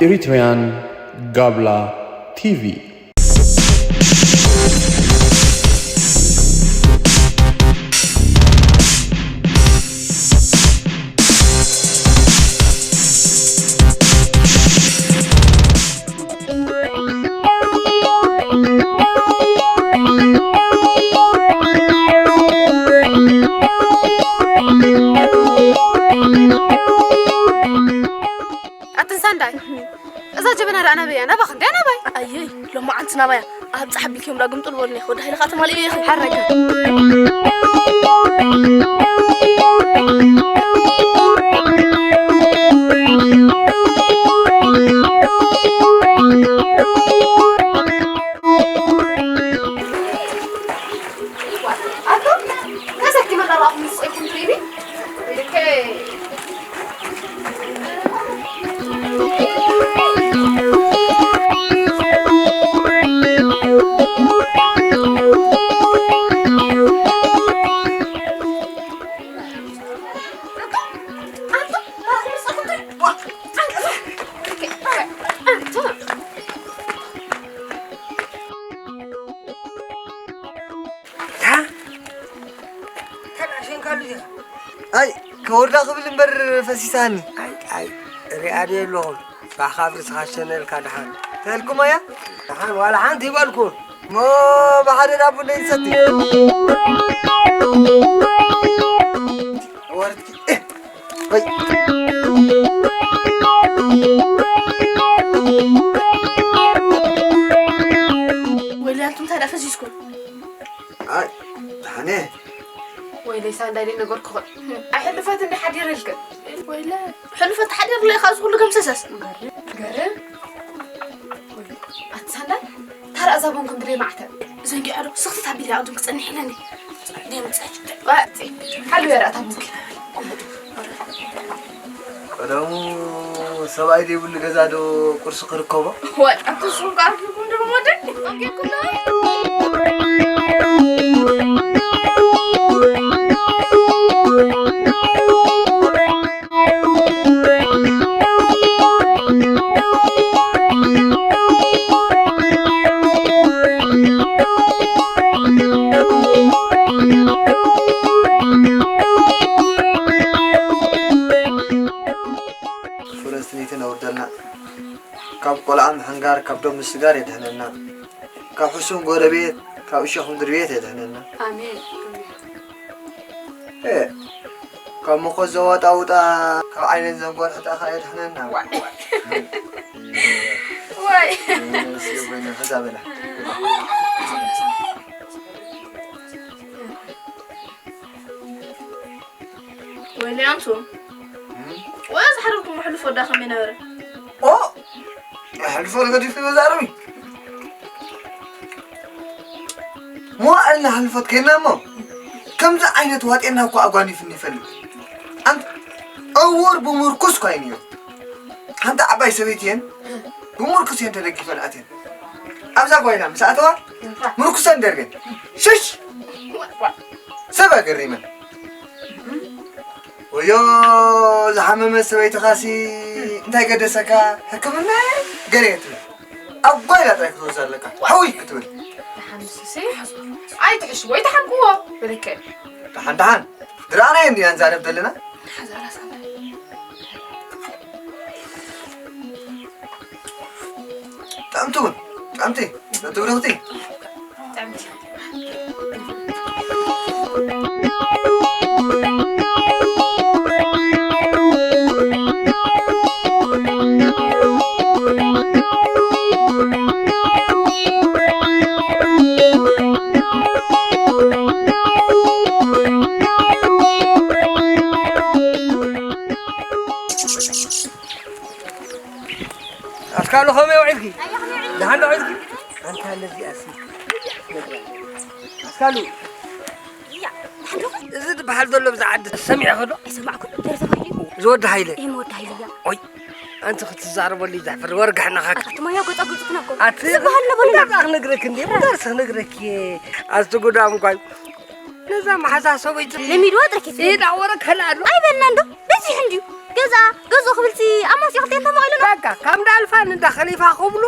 Eritrean Gabla T V. ኣትን ሳንዳይ፣ እዛ ጀበና ደኣ ናበይ እያ? ናባኺ እንድያ፣ ናባይ? ኣየይ፣ ሎማዓንቲ ናባያ ኣብ ጻሕቢ ኪዮም ዳግም ጥልቦልና ኢኹ። ወዲ ሃይለ ኸኣ ተማሊኡ ኢኹ። ሓረገ። ኣቶ፣ ከሰኪ መራራኹም ስቆይኩም ትሪኒ? ልከይ። ኣይ፣ ከወርዳ ክብል እምበር ፈሲሳኒ። ኣይ፣ ኣይ፣ ሪኣ ድየ ኣለኹ። ባኻ ኣብ ርእስኻ ሸነልካ ደሓን። ተልኩም ኣያ? ደሓን ዋላ ሓንቲ ይበልኩ። እሞ ብሓደ ዳቡ ነይሰቲ። ወርድኪ። እህ፣ ወይ። ወይለ፣ ኣንቱም ታዲያ ፈሲስኩም? ኣይ፣ ደሓን እየ። ወይለይ ሳንዳይ ደይ ነገርኩ ኾን። ኣይ ሕልፈት እንዲ ሓዲርልክ። ወይለ፣ ሕልፈት ሓዲርለይ ካብ ዝኹሉ ገምሰሰስ። ገርም። ኣቲ ሳንዳይ፣ ታራ እዛ ቦንኩም ብደይ ማዕተብ። ዘንጊዐ ዶ? ስኽቲ ታቢል ያቕድም ክጸንሕ ኢለኒ። ደይ ምጸ-፣ ዋ፣ ጸ-፣ ሓሉ የራእታ ቦንኪ። ቀደሙ ሰብኣይ ዘይብሉ ገዛ ዶ ቁርሲ ክርከቦ? ዋይ፣ ኣቲ ንስኹም ከኣ ኣርኪብኩም ዶ ሞደ? ኣንጌኩም ዶ? ፍረ ስኒትን ኣውርደልና። ካብ ቆልዓ ምሕንጋር፣ ካብ ደም ምስጋር የድሕነና። ካብ ሕሱም ጎረቤት፣ ካብ እሾኽ ምድሪ ቤት የድሕነና። ኣሜን። እ፣ ካብ መኾ ዘዋጣውጣ፣ ካብ ዓይነን ዘንጎልሕጣ ኸኣ የድሕነና። ዋይ። ዋይ። እስኪ ኮይነ፣ ከዛ በላ። ወይለ ኣንቱ። እም? ወይ ዝሓረድኩም ሕልፎ ዳ ከመይ ነበረ? ኦ! ሕልፎ ተገዲፉ ይበዛርም። መዋእልና ሕልፎት ከይና እሞ፣ ከምዚ ዓይነት ዋጤና እኮ ኣጓኒፍኒ ይፈልጥ። ኣንት ዕውር ብምርኩስ እኳ እዩ ነይሩ። ሓንቲ ዓባይ ሰበይቲ እየን፣ ብምርኩስ እየን ተደጊፈን ኣትየን። ኣብዛ ጓይላ ምስ ኣተዋ፣ ምርኩሰን ደርብየን። ሽሽ! ሰብ ኣገሪመን። ወዮ፣ ዝሓመመት ሰበይትኻሲ እንታይ ገደሰካ? ሕክምና ገለ እየ ትብል። ኣብ ጓይላ ጥራይ ክትወስድ ኣለካ። ሓውይ ክትብል። ተሓምስሲ ኣይትሕሽዎ፣ ኣይትሓምቅዎ። ብልክዕ። ደሓን ደሓን። ድራና እንድያ ንዛረብ ዘለና። ሓዛራ ሳንታ። ጥዕምቲ እውን፣ ጥዕምቲ፣ ነቲ ብርኽቲ። ጥዕምቲ። ኣስካሉ ከመይ ውዒልኪ? ደሓን ዶ ውዒልኪ? ኣንታ ነዚኣሲ ነግራ። ኣስካሉ፣ እያ፣ ደሓን ዶ? እዚ ዝበሃል ዘሎ ብዛ ዓዲ ሰሚዐ ከዶ? ኣይሰማዕኩን። ደረ ተባሂሉ እዩ። እዚ ወዲ ሃይለ። እየ፣ ወዲ ሃይለ እያ። ኦይ፣ ኣንቲ ክትዛረበሉ እዩ ዘሕፍር። ወርጋሕ ናኻክ። ኣቲ ሞያ ጎጻ ጎጽ ክነኮ። ኣቲ ዝበሃል ነበሉ። ክነግረክ እንዴ? ብዳርስ ክነግረክ እየ። ኣቲ ጉዳም እንኳን ነዚ እዛ መሓዛ ሰበይቲ ለሚድዋ ጥርኪት ኢዳ ወረ ከላዶ። ኣይበልና እንዶ በዚሕ እንድዩ። ገዛ ገዝኡ ክብልሲ ኣማስዮ ክልቴን ተማቒሉ ነው። በቃ ካብ እንዳ ኣልፋን እንዳ ኸሊፋ ክብሉ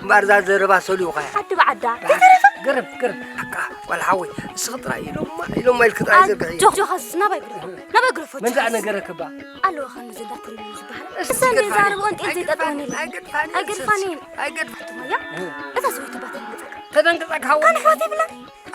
እምበኣር እዛ ዘረባ ሰልዩ ኸያ። ዓዲ ብዓዳ ተተረፈ። ግርም ግርም። በቃ ቆልሓወይ እስኺ ጥራይ ኢሎማ ኢሎማ ኢልኪ ጥራይ ዘርግሒ። ኣጆኻ ናባይ ግረፎ ናባይ ግረፎ። መንዛ ነገረክባ ኣለዎ ኸን ዘንዳ ትሪሉ ዝበሃል። እሰን ይዛረብኦን ጤል ዘይጠጥኦን የለን። ኣይገድፋን እየን። ኣይገድፋን እየን። እታ ሰበይቲ ባታ ተደንግጸካ። ተደንግጸካ ሃወ። ኣነ ኣሕዋት ይብላ።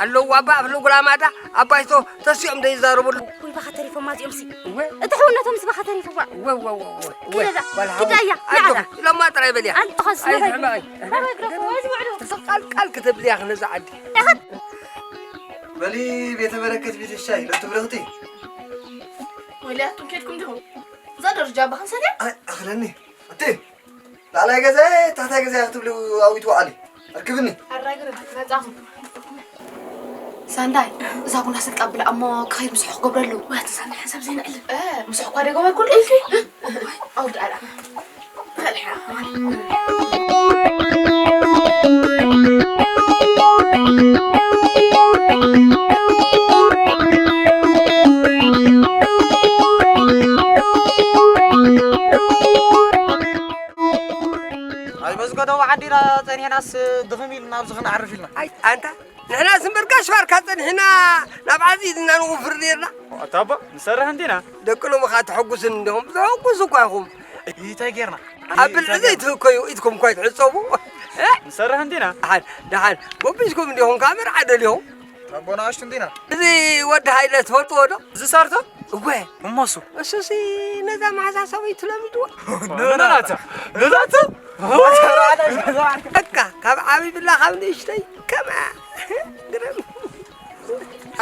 ኣለዋ ኣባ ኣብ ለጉላማዳ ኣባይቶ ተሲኦም ደይዛረቡ ኣለዉ። ወይ ባኻ ተሪፎማ እዚኦም ሲ። እወ። እቲ ሕውነቶም ሲ ባኻ ተሪፎማ። እወ፣ እወ፣ እወ፣ እወ፣ እወ። ኪዳ እዛ፣ ጓል ኪዳ ሓወይ። እያ፣ ኣጆኺ፣ ንዓዳ። ኢሎማ ጥራይ በልያ። ኣንተ ኸስ ኣይ፣ ናባይ፣ ሕማቕ። ናባይ ግረፎ፣ ወይ ዝውዕሉ። ስቕ ቃል ቃል ክትብልያ ክነዛ ዓዲ። ያኸት። በሊ ቤተ በረከት ቤተ ሻይ ለቱ ብረኽቲ። ወልያቱም ኬድኩም ዲኹም? እዛ ደረጃ ባኽን ሰድያ? ኣይ፣ ኣኽለኒ። ኣቲ ላዕላይ ገዛይ ታሕታይ ገዛይ ክትብሉ ኣዊት ወዓሊ። ኣርክብኒ። ኣራግርም መጻኹም። ሳንዳይ፣ እዛ ቡና ስልቃ ብላ እሞ ክኸይድ ምስሑ ክገብረሉ። ዋት ሳንዳይ፣ ሓሳብ ዘይንዕልም። እ፣ ምስሑ እኳ ደገበርኩን ኢልኪ? ኣውድ ኣላ። ፈልሓ። ኣይመዝገደቡ ዓዲና ጸኒሕናስ ድኽም ኢልና ኣብዚ ክንዓርፍ ኢልና። ኣይ፣ ኣንታ፣ ንሕናስ እምበር ጋሽ ባርካ ጸኒሕና ናብ ዓዚ ኢድና ንውፍር ኔርና። ኣታ ኣቦ፣ ንሰርሕ እንዲና። ደቂ ሎሚ ኸኣ ተሐጉስን እንዲኹም፣ ተሐጉሱ እኳ ኢኹም። እንታይ ጌርና? ኣብ ብልዒ እንታይ ጌርና? ዘይትህከዩ ኢድኩም እኳ ኣይትሕጸቡ። ንሰርሕ እንዲና። ደሓን፣ ደሓን፣ ጎቢዝኩም እንዲኹም፣ ካብ መርዓ ደሊኹም። ኣቦ ንኣሽቱ እንዲና። እዚ ወዲ ሃይለ ትፈልጥዎ ዶ? እዚ ሳርቶ? እወ። እሞሱ? እሱሲ ነዛ መሓዛ ሰበይቱ ለሚድዋ። ነናታ፣ ነናታ። በቃ፣ ካብ ዓብይ ብላ ካብ ንእሽተይ ከማ ግረም።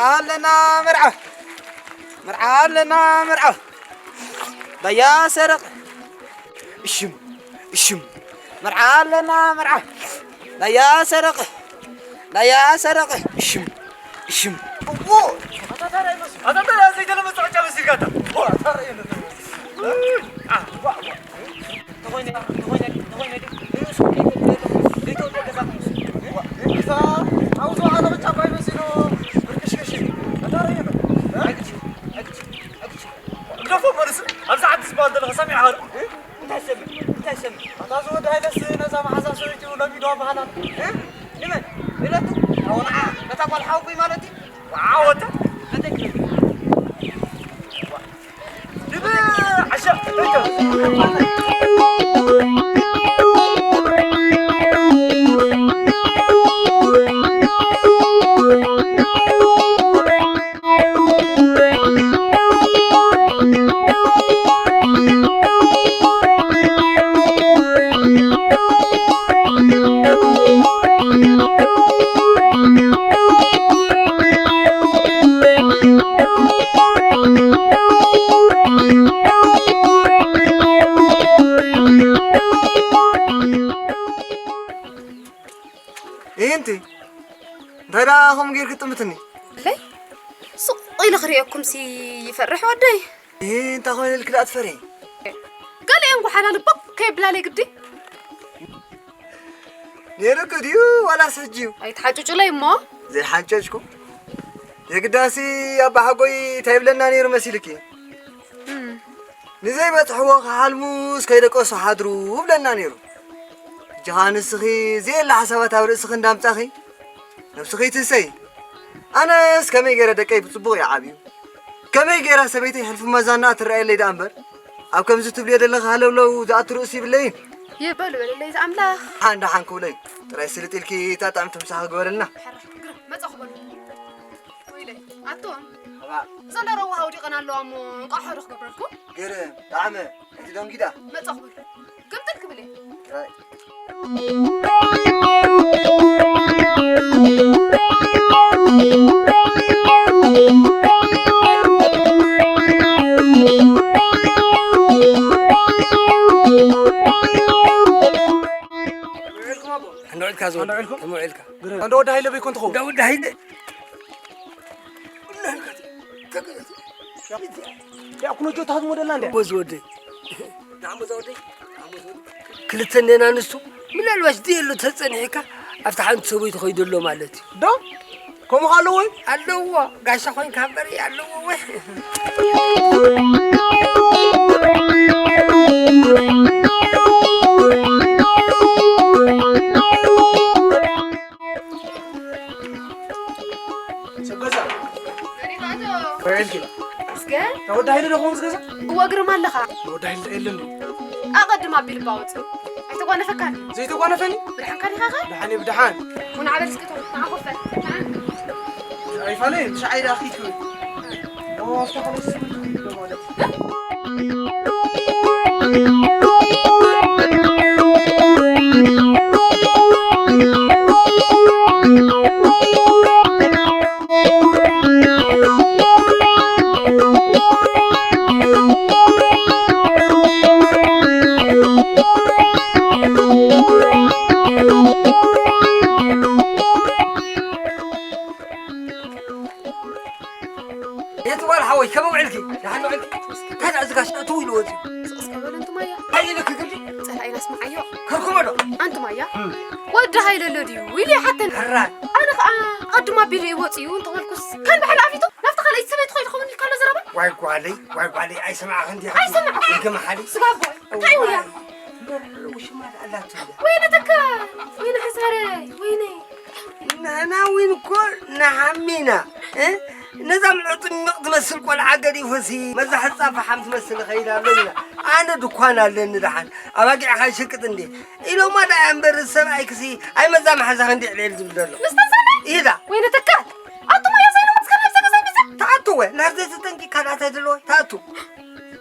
ኣለና መርዓ፣ መርዓ ኣለና መርዓ። ዳያ ሰረቕ። እሽም፣ እሽም። መርዓ ኣለና መርዓ። ዳያ ሰረቕ፣ ዳያ ሰረቕ። እሽም፣ እሽም። እዎ። ኣታ ታዲያ ይመስል። ኣታ ታዲያ ዘይተለመደ ጨብጨብ ሲጋታ። ዋ፣ ታዲያ ይመስል። አ፣ ዋ፣ ዋ። ተኾይነ፣ ተኾይነ፣ ተኾይነ። እሱ ከይተ-፣ ከይተ-፣ ከይተ-፣ ከይተ-፣ ከይተ-፣ እዛ፣ ኣብኡ ዝወዓለ ቅጫ እኮ ይመስሉ። ብርቅሽቅሽ። ኣታ ርኢሉ። ኣይግድሽ፣ ኣይግድሽ፣ ኣይግድሽ። ግደፎ፣ መልሱ። ኣብዚ ዓዲ ዝበሃል ዘለኻ ሰሚዕኻ ዶ? እንታይ ሰምዕ? እንታይ ሰምዕ? ኣታ እዚ ወዲ ሃይለስ ነዛ መሓዛ ሰበይቱ ለሚዶ ኣበሃላ። እ? ንመን? ንለቱ? ኣዎ፣ ንዓ። ነታ ጓል ሓወቦይ ማለት እዩ። ወዓወተ? ኣንተ ክለቱ። እንቲ እንታይ ደኣ ከምኡ ጌርኪ ትጥምትኒ? ለይ ስቕ ኢለ ክርእየኩምሲ ይፈርሕ ወደይ። እህ፣ እንታይ ኾይነ ኢልኪ ደኣ ትፈርሒ? ገሊኦም ጓሓላሉ ቦክ ከየብላለይ ግዲ። ነይሩኪ ድዩ ዋላስ ሕጂ እዩ? ኣይትሓጭጩለይ እሞ። ዘይሓንጨጭኩ። የግዳሲ ኣባሓጎይ እንታይ ይብለና ነይሩ መሲልኪ? እም። ንዘይበጽሕዎ ክሓልሙስ ከይደቀሱ ሓድሩ ይብለና ነይሩ። ሕጂ ኸኣ ንስኺ ዘየለ ሓሳባት ኣብ ርእስኺ እንዳምጻኺ ነብስኺ ትህሰይ። ኣነስ ከመይ ገይረ ደቀይ ብጽቡቕ ይዓብዩ? ከመይ ገይራ ሰበይተይ ሕልፊ መዛና ትረኣየለይ ደኣ እምበር፣ ኣብ ከምዚ ትብልዮ ዘለኺ ሃለውለው ዝኣቱ ርእሲ ይብለይን። ይበሉ በለለይ ዝኣምላኽ። ደሓን ደሓን ክብለይ ጥራይ ስልጥ ኢልኪ እታ ጥዕምቲ ምሳኺ ግበርልና። ሕራይ፣ ግርም፣ መጻኹ በሉ። ወይለይ፣ ኣቶም። እባ። እዘን ደረዋ ኣውዲቐን ኣለዋ እሞ እንቋዕ ሓዶ ክገብረልኩም። ግርም፣ ጣዕመ፣ እቲ ደንጊዳ። መጻኹ በሉ። ግምጥል ክብል እየ። ጥራይ። ውዒልኩም ኣቦ? እንዶ ውዒልካ ዝወደ? እንዶ ውዒልካ? ግረ-፣ እንዶ ወዲ ሃይለ በይኮን ትኸውን? እንዶ ወዲ ሃይለ። ያኩኖ ጆ ታዝሞ ደላ እንደ። ኣቦ ዝወደይ። ንዓሞ ዝወደይ። ክልተ እንዴና ንሱ ምናልባሽ ድየሎ ተጸኒሕካ ኣብታ ሓንቲ ሰበይቱ ኸይዱ ኣሎ ማለት እዩ። ዶ? ከምኡ ከ ኣለዎ እዩ? ኣለዎ። ጋሻ ኮይንካ እምበር ኣለዎ ወይ? ሰብ ገዛ። መን እዩ ማእቶ? ኮየልኪ። እስከ? ናብ ወዲ ሃይለ ዶ ክኸውን ዝገዛ? እወ፣ ግርም ኣለኻ። ወዲ ሃይለ የለን ድዩ? ኣቐድም ኣቢሉ ባወጽእ። ኣይተጓነፈካን? ዘይተጓነፈኒ? ብድሓንካ ዲኻ ኸ? ደሓን እየ፣ ብደሓን። ውን ዓበል እስኪ ቶም፣ ንዓ ኮፈ። ኣይፋለየን፣ ትሽዓይ ደኣ ኪድ ክብል። ኦ፣ ኣብታ ካልኣይ ስምንት ኪድ ዶ ማለት? የትዋል ሓወይ፣ ከመይ ውዕልኪ? ደሓን ውዕልኪ? እንታይ ደኣ እዚ ጋሽ ኣእትዉ ኢሉ ወፂኡ? ስቕ እስከ በሉ፣ ኣንቱም ኣያ። እንታይ ኢልኪ ግዲ? ጸላኢና ኣስምዓዮ። ከርኩሞ ዶ? ኣንቱም ኣያ። እም። ወዲ ሃይለ ኣሎ ድዩ? ኢሉ ይሓተኒ። ሕራይ። ኣነ ኸኣ ቀድም ኣቢሉ እዩ ወፂኡ እንተበልኩስ፣ ከልቢ ሓላፊቱ ናብቲ ካልኣይቲ ሰበይቲ ኸይዱ ኸውን ኢልካ ኣሎ ዘረባ? ዋይ ጓለይ፣ ዋይ ጓለይ፣ ኣይሰማዕኽን ዲኻ? ኣይሰማዕኩ። ይገማሓሊ። ስጋቦ፣ እንታይ እዩ እያ? እዋይ፣ እምበር ውሽማ ኣላቶ እያ። ወይነ ተካ፣ ወይነ ሕሳረ፣ ወይነ። ንሕና እውን እኮ ንሓሚ ኢና፣ እ? ነዛ ምዕጥሚቕ ትመስል ቆልዓ ገዲፉሲ፣ መዛ ሕጻ ፈሓም ትመስል እኸይድ ኣሎ ኢና። ኣነ ድኳን ኣለኒ ደሓን፣ ኣባጊዕኻ ይሽቅጥ እንዴ? ኢሎማ ደኣ እምበር ሰብኣይክሲ፣ ኣይመዛ መሓዛኸ እንዲ ዕልዕል ዝብል ዘሎ። ምስ ተዛነ? ይዳ። ወይነ ተካ፣ ኣቱም እዮም ዘይነ መስከረም ዘገዛይ መዛ? ተኣቱ ወ፣ ናርዘ ተጠንቂ ካልኣት ኣይደለዎ፣ ተኣቱ።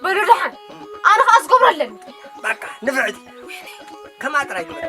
በሉ ደሓን፣ ኣነ ኸኣ ዝገብሮ ኣለኒ። በቃ፣ ንፍዕቲ። ከማ ጥራይ ግበር።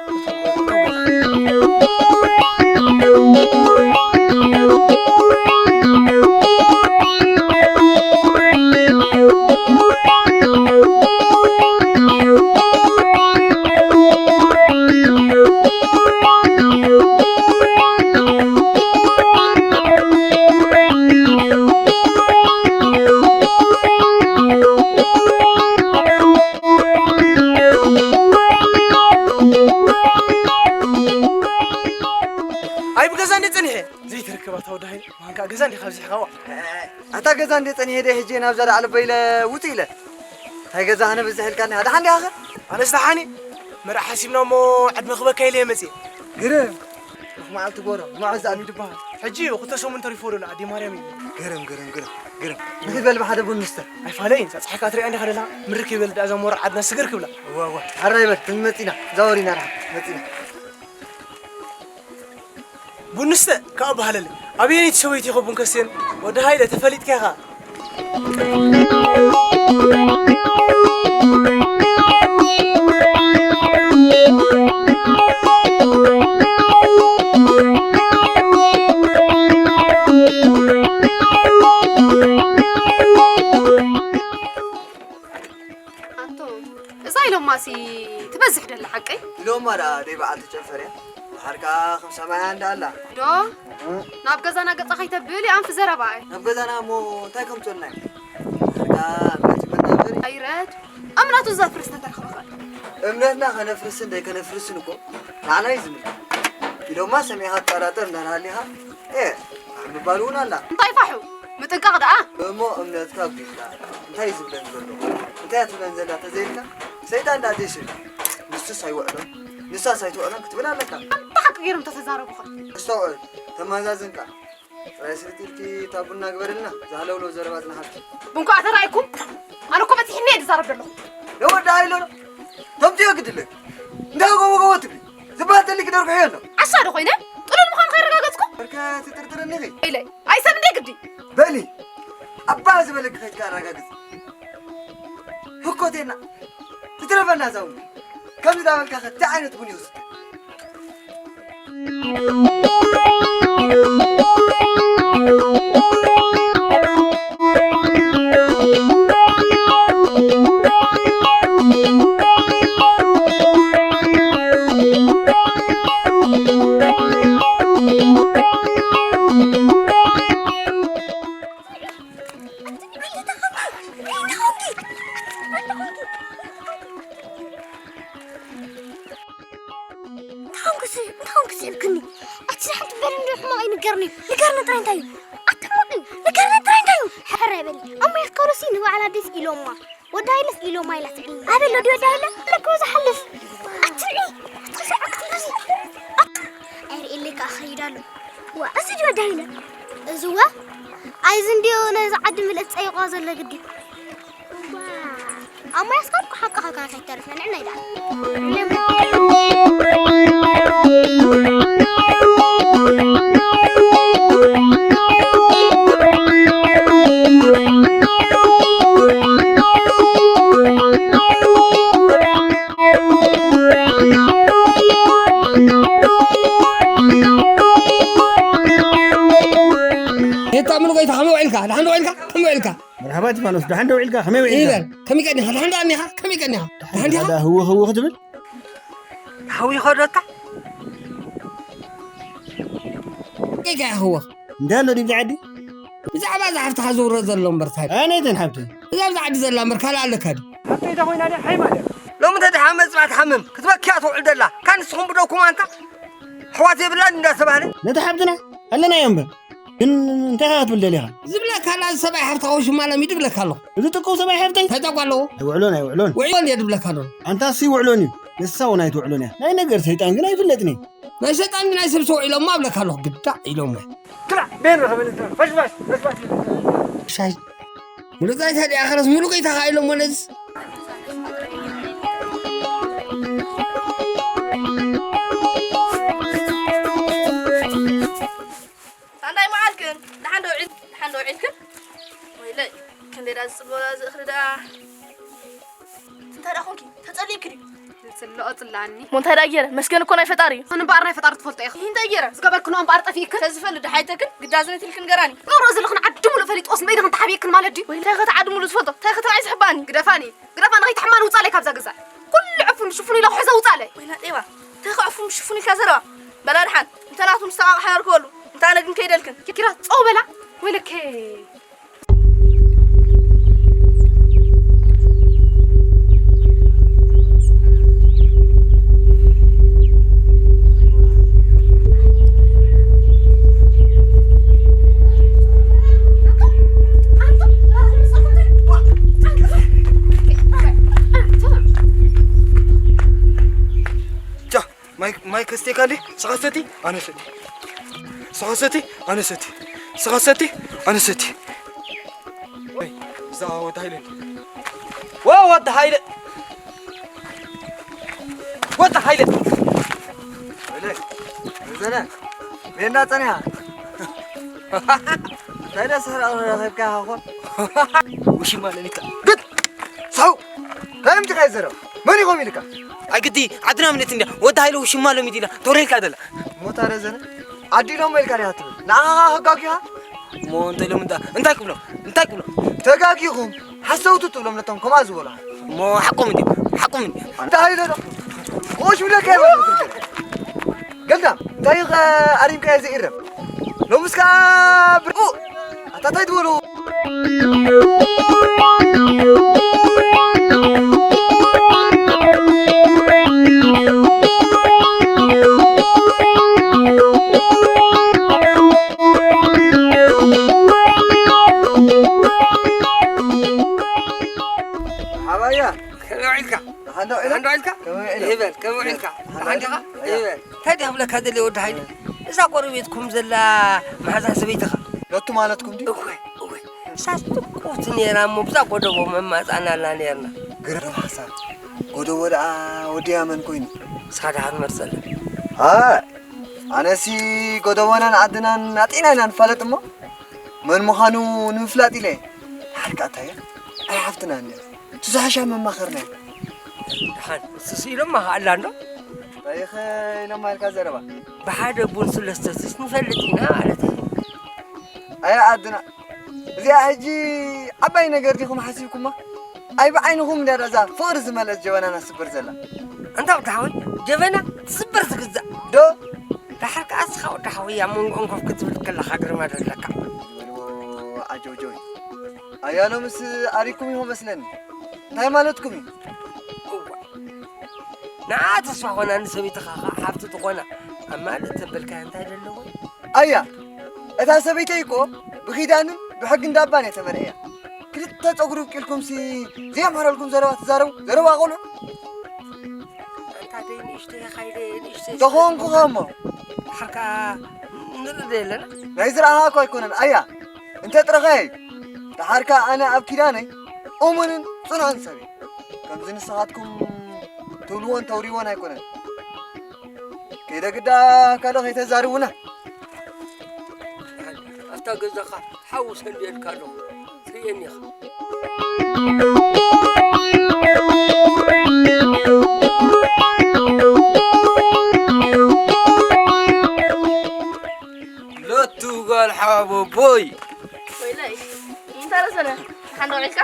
ኣይ ብገዛ እንዴ ጸኒሐ? ዘይትረክብ ኣታ ወዲ ሃይለ፣ ዋንካ ገዛ እንዴ ካብዚሕካዋ? ኣታ ገዛ እንዴ ጸኒሐ ደይ ሕጂ ናብዛ ዳዕለ በይለ ውጡ ኢለ። እንታይ ገዛ ኣነ ብዝሕ ኢልካኒ፣ ደሓን ዲኻ ኸ? ኣነስ ደሓን እየ። መርዓ ሓሲብና እሞ ዕድመ ክበካ ኢለ እየ መጽየ። ግርም። ሩኽ መዓልቲ ጎሮ፣ መዓዝ ኣሚ ዝበሃል። ሕጂ እዩ፣ ክልተ ሰሙን ተሪፎ ዶ ንኣዴ ማርያም እዩ። ግርም፣ ግርም፣ ግርም፣ ግርም። ንኺድ በል ብሓደ ቡን ንስተ። ኣይፋለይን፣ ጸጽሕካ ትሪኣ እንዲኻ ደላ፣ ምርክ ይበል ደኣ እዛ ሞራ ዓድና ስግር ክብላ። እዋ፣ እዋ። ሓራይ በል፣ ክንመጽ ኢና፣ ዛወር ኢና ደሓን፣ መጽ ኢና። ቡን ንስተ ካብ በሃለለ። ኣበየነይቲ ሰበይቲ ኢኻ ቡን ከስትየን? ወዲ ሃይለ፣ ተፈሊጥካ ኢኻ። ኣቶ፣ እዛ ኢሎማሲ ትበዝሕ ደላ ሓቀይ? ኢሎማ ደኣ ደይ በዓል ተጨንፈር እያ። ድሓር ከኣ ከም ሰማያ እንዳ ኣላ። ዶ? እም። ናብ ገዛና ገጻ ከይተብል ኣንፊ ዘረባ እየ። ናብ ገዛና እሞ እንታይ ከምጽኡልና እዩ? ድሓር ከኣ እምነት እዩ መናበሪ። ኣይረድ። እምነቱ ዘፍርስ ተተረኽበ ኸ? እምነትና ከነፍርስን ደይከነፍርስን እኮ ንዓና እዩ ዝምልከት። ኢሎማ ሰሚዕኻ ትጠራጠር እንዳሃሊኻ፣ ኤ፣ ፋሕ ምባል እውን ኣላ። እንታይ ፋሑ? ምጥንቃቕ ደኣ። እሞ እምነትካ ኣጒድላ እንታይ እዩ ዝብለን ዘሎ? እንታይ እያ ትብለን ዘላ ተዘይልካ? ሰይጣን ደኣ ጀይሲ እዩ። ንሱስ ኣይውዕሎን፣ ንሳስ ኣይትውዕሎን ክትብል ኣለካ። ኣንታ ሓቂ ገይሮም ተተዛረቡኻ። ኣስተውዕል፣ ተመዛዝንካ። ጥራይ ስልጥ ኢልኪ እታ ቡና ግበርልና፣ ዛህለውለው ዘረባ ጽናሓልኪ። ብንኳዕ ተራእይኩም፣ ኣነ እኮ በጺሕኒ እየ ዝዛረብ ዘለኹ። ነወዳ ኣይሎ ነው። ተምትዮ ግድለክ። እንታይ ጎቦ ጎቦ ትብሊ? ዝበሃል ተሊክ ደርጉ ሕዮ ኣሎ። ዓሻ ዶ ኮይነ? ጥሉል ምዃኑ ከይረጋገጽኩ? በርከ ትጥርጥርኒ ኢኺ? ኢለ። ኣይ ሰብ እንደ ግዲ። በሊ። ኣባ ዝበለክ ከይትካ ኣረጋግጽ። ህኮቴና። ትትረፈና ዛው። ከምዚ ዳበልካ ከ እንታይ ዓይነት ቡን ይወስድ? እንታይ ኾንኩ ሲ-፣ እንታይ ኾንኩ ሲእልክኒ? ኣቲ ሓንቲ በል እንዶ ሕማቕ ኢሉ ንገርኒ፣ ንገርኒ ጥራይ እንታይ እዩ? ኣታ ሞዲ፣ ንገርኒ ጥራይ እንታይ እዩ? ሕራይ በሊ። ኣሞ ያስከሮሲ ንባዕላ ደስ ኢሎማ። ወዳ ኢለስ ኢሎማ ኢላ ትዕል። ኣበሎ ዲ ወዳ ኢለ? ለኮ ዝሓልፍ። ኣትሪ፣ ኣትሪ፣ ኣትሪ። ኣይርእየለይ ከኣ ኸይድ ኣሎ። ዋ፣ እዚ ዲ ወዳ ኢለ? እዚ ዋ? ኣይዚ እንድዮ ነዚ ዓዲ ምልእት ጸይቆ ዘሎ ግዲ። እዋ፣ ኣሞ ያስከርኩ ሓቅኻ ከኣ ከይተርፍ፣ ንዕና ኢላ። የታ ሙሉጌታ፣ ከመይ ውዒልካ? ደሓን ዶ ውዒልካ? ከመይ ውዒልካ? መርሓባ ቲፋኖስ፣ ደሓን ዶ ውዒልካ? ከመይ ውዒልካ? ይበል፣ ከመይ ቀኒኻ? ደሓን ዶ ቀኒኻ? ከመይ ቀኒኻ? ደሓን ዲኻ? ዳኣ ህወኽ ህወኽ ትብል? ሓዊ ኸዶታ? እንታይ ከኣ ህወኽ? እንታይ ኣሎ ድዩ ብዛ ዓዲ? ብዛዕባ እዛ ሓፍትኻ ዝውረ ዘሎ እምበር እንታይ? ኣነይተን ሓብተይ? እዛ ብዛ ዓዲ ዘላ እምበር ካልእ ኣለካ ድዩ? ሓብተይ እታ ኮይና ድያ? ሓይ ማለት? ሎሚ እንተ ደሓን መጽባዕ ትሓምም፣ ክትበኪ እያ ትውዕል ዘላ። ካን ንስኹም ብደኩም ኣንታ ኣሕዋት የብላን እንዳተባህለ። ነታ ሓብትና ኣለናዮ እምበር። ግን እንታይ ኢኻ ክትብል ደሊኻ? ዝብለካ ኣላ፣ እዚ ሰብኣይ ሓፍትኻ ውሽማ ለሚዱ ይብለካ ኣለኹ። እዚ ጥቁው ሰብኣይ ሓፍተይ? እንታይ ጸጋ ኣለዎ? ኣይውዕሎን፣ ኣይውዕሎን። ውዕሎን እየ ዝብለካ ኣለኹ። ኣንታሲ ውዕሎን እዩ። ንሳ እውን ኣይትውዕሎን እያ። ናይ ነገር ሰይጣን ግን ኣይፍለጥን እዩ። ናይ ሰይጣን ናይ ሰብ ሰው ኢሎማ እብለካ ኣለኹ። ግዳ ኢሎማ። ክላ፣ ቤን ረኸበ፣ ፈሽፋሽ፣ ፈሽፋሽ። ሻይ። ሙሉጌታ ዲኣ፣ ኸለስ ሙሉጌታ ኸኣ ኢሎሞ ነዚ። ሳንዳይ መዓልክን፣ ደሓን ዶ ውዒል-፣ ደሓን ዶ ውዒልክን? ወይለይ፣ ክንደይ ዳ ዝጽበላ ዝእኽሊ ደኣ። እንታይ ደኣ ኾንኪ? ተጸሊእኪ ድዩ? ዝጽልኦ ጽላኒ። እሞ እንታይ ደኣ ገይረ? መስገን እኮ ናይ ፈጣሪ እዩ። ኣነ እምበኣር ናይ ፈጣሪ ትፈልጦ ኢኺ። ይህ እንታይ ገይረ? ዝገበርክንኦ እምበኣር ጠፊእክን። ተዝፈልጥ ደሓይተክን፣ ግዳ ዝነት ኢልክን ገራኒ። ገብሮ ዘለኽን ዓዲ ሙሉእ ፈሊጥዎስ ንበይንኽን ተሓቢእክን ማለት ድዩ? ወይ እንታይ ኸ ዓዲ ሙሉእ ዝፈልጦ? እንታይ ኸ ትርኣይ ዝሕባኒ? ግደፋኒ። ግደፋ ንኸይትሕማኒ ውጻለይ ካብዛ ገዛ። ኩሉ ዕፉን ሽፉን ኢለ ክሕዞ ውጻለይ። ወይና ጤባ። እንታይ ኸ ዕፉን ሽፉን ኢልካ ዘረባ? በላ ደሓን። እንተ ናቱ ምስ ተቓቕሐ ነርክበሉ። እንተ ኣነ ግን ከይደልክን። ኪራ ጸው በላ። ወይለከ። ቻ፣ ማይ፣ ማይ ከስቴካ እንዴ? ስኻ ሰቲ፣ ኣነ ሰቲ። ስኻ ሰቲ፣ ኣነ ሰቲ። ስኻ ሰቲ፣ ኣነ ሰቲ። ወይ፣ እዛ ወዲ ሃይለ። ዋ፣ ወዲ ሃይለ። ወዲ ሃይለ። ወይለይ፣ ዘነ፣ ሜና ጸኒሓ። እንታይ ደስ ረኺብካ ኾን? ውሽማ ለሊካ። ግድ! ሳው! እንታይ ምንጭኻ ይዘረብ? መን ይኾም ኢልካ? ኣግዲ፣ ዓድና ምነት እንድያ። ወዲ ሃይለ ውሽማ ሎሚ ዲላ፣ ተወሬልካ ደላ። ሞታ ረዘነ? ዓዲ ኢሎም ኢልካ ዲኻ ትብል? ንዓኻ ኸጋጊኻ? እሞ እንታይ ኢሎም እንዳ-፣ እንታይ ክብሎም? እንታይ ክብሎም? ተጋጊኹም፣ ሓሰውቲ ትብሎም ነቶም ከምኣ ዝበሉ። እሞ ሓቆም እንድዮም፣ ሓቆም እንድዮም። እንታይ ኢለ ዶ? ቁሽ ብለካ ይበሉ ትርገም። ገልዳም፣ እንታይ ኸ ኣሪምካዮ ዘይእረም? ሎምስ ከኣ ብርቁ ኣታ እንታይ ትበሉ? ሓባያ። ከመይ ውዒልካ? ደሓን ዶ ውዒልካ? ደሓን ዶ ውዒልካ? ከመይ ውዒልካ? ይበል፣ ከመይ ውዒልካ? ደሓን ደሓን ዲኻ? ዶ ውዒልካ? ይበል። እንታይ ድየ ክብለካ ደልየ ወዲ ሃይለ? እዛ ጎረቤትኩም ዘላ መሓዛ ሰበይትኻ? ሎቱ ማለትኩም ድዩ? እወ፣ እወ። እሳስ ጥቁብቲ ነይራ እሞ ብዛ ጎደቦ መማጻእና ኣላ ነይርና። ግርም ሓሳብ። ጎደቦ ደኣ ወዲያ መን ኮይኑ? ሳዳሃት መርሰለ። ኣይ፣ ኣነሲ ጎደቦናን ዓድናን ኣጢና ኢና ንፋለጥ እሞ፣ መን ምዃኑ ንምፍላጥ ኢለ። ሓርቃ እንታይ እያ? ኣይሓፍትና እንድያ። እቲ ዝሓሻ መማኸርና እያ። ደሓን፣ ንሱ ስኢሎማ ኸኣ ኣላ እንዶ? እንታይ ኢኸ ኢሎማ ኢልካ ዘረባ? ብሓደ ቡን ስለስተ ሱስ ንፈልጥ ኢና ማለት እዩ። ኣያ ዓድና፣ እዚኣ ሕጂ ዓባይ ነገር ዲኹም ሓሲብኩማ? ኣይ ብዓይንኹም እንድያ እዛ ፍቕሪ ዝመልአት ጀበናና ትስበር ዘላ። ኣንታ ወዲ ሓወይ፣ ጀበና ትስበር ዝግዛእ። ዶ? ደሓር ከኣ እስኻ ወዲ ሓወይ ኣብ መንጎኦም ኮፍ ክትብል ከለኻ ግርማ ዶ ኣለካ? ይበልዎ ዓጀውጀው። ኣያ ሎምስ ኣሪኩም ኢኹም መስለኒ። እንታይ ማለትኩም እዩ? እዋ። ንዓ ተስፋ ኾና ንሰበይትኻ ኸዓ ሓፍቲ ትኾና። ኣብ ማልእ ተበልካዮ እንታይ ደለዎ? ኣያ፣ እታ ሰበይተይ እኮ ብኺዳንን ብሕጊ እንዳባን እያ ተመርዕያ። ክልተ ጸጉሪ ውቂልኩም ሲ ዘየምሕረልኩም ዘረባ ትዛረቡ፣ ዘረባ ቆልዑ። ኣንታ ደይ ንእሽተይ ኻይደ ንእሽተይ ተኾንኩ ኸሞ። ሓርካ ንርኢ ዶ የለና? ናይ ዝረኣኻ እኮ ኣይኮነን፣ ኣያ። እንተ ጥረኻ እዩ። ደሓርካ ኣነ ኣብ ኪዳነይ እሙንን ጽኑዕን ሰብ እየ። ከምዚ ንስኻትኩም ትብልዎን ተውርይዎን ኣይኮነን። ከይደ ግዳ ካልእ ከይተዛርቡና። ኣብታ ገዛኻ ሓዊ ሰንድየልካ ኣለኹ። ትርእየኒ ኢኻ። ሎቱ ጓል ሓወቦይ። ወይለይ፣ እንታይ ረዘነ? ሓንዶ ዒልካ?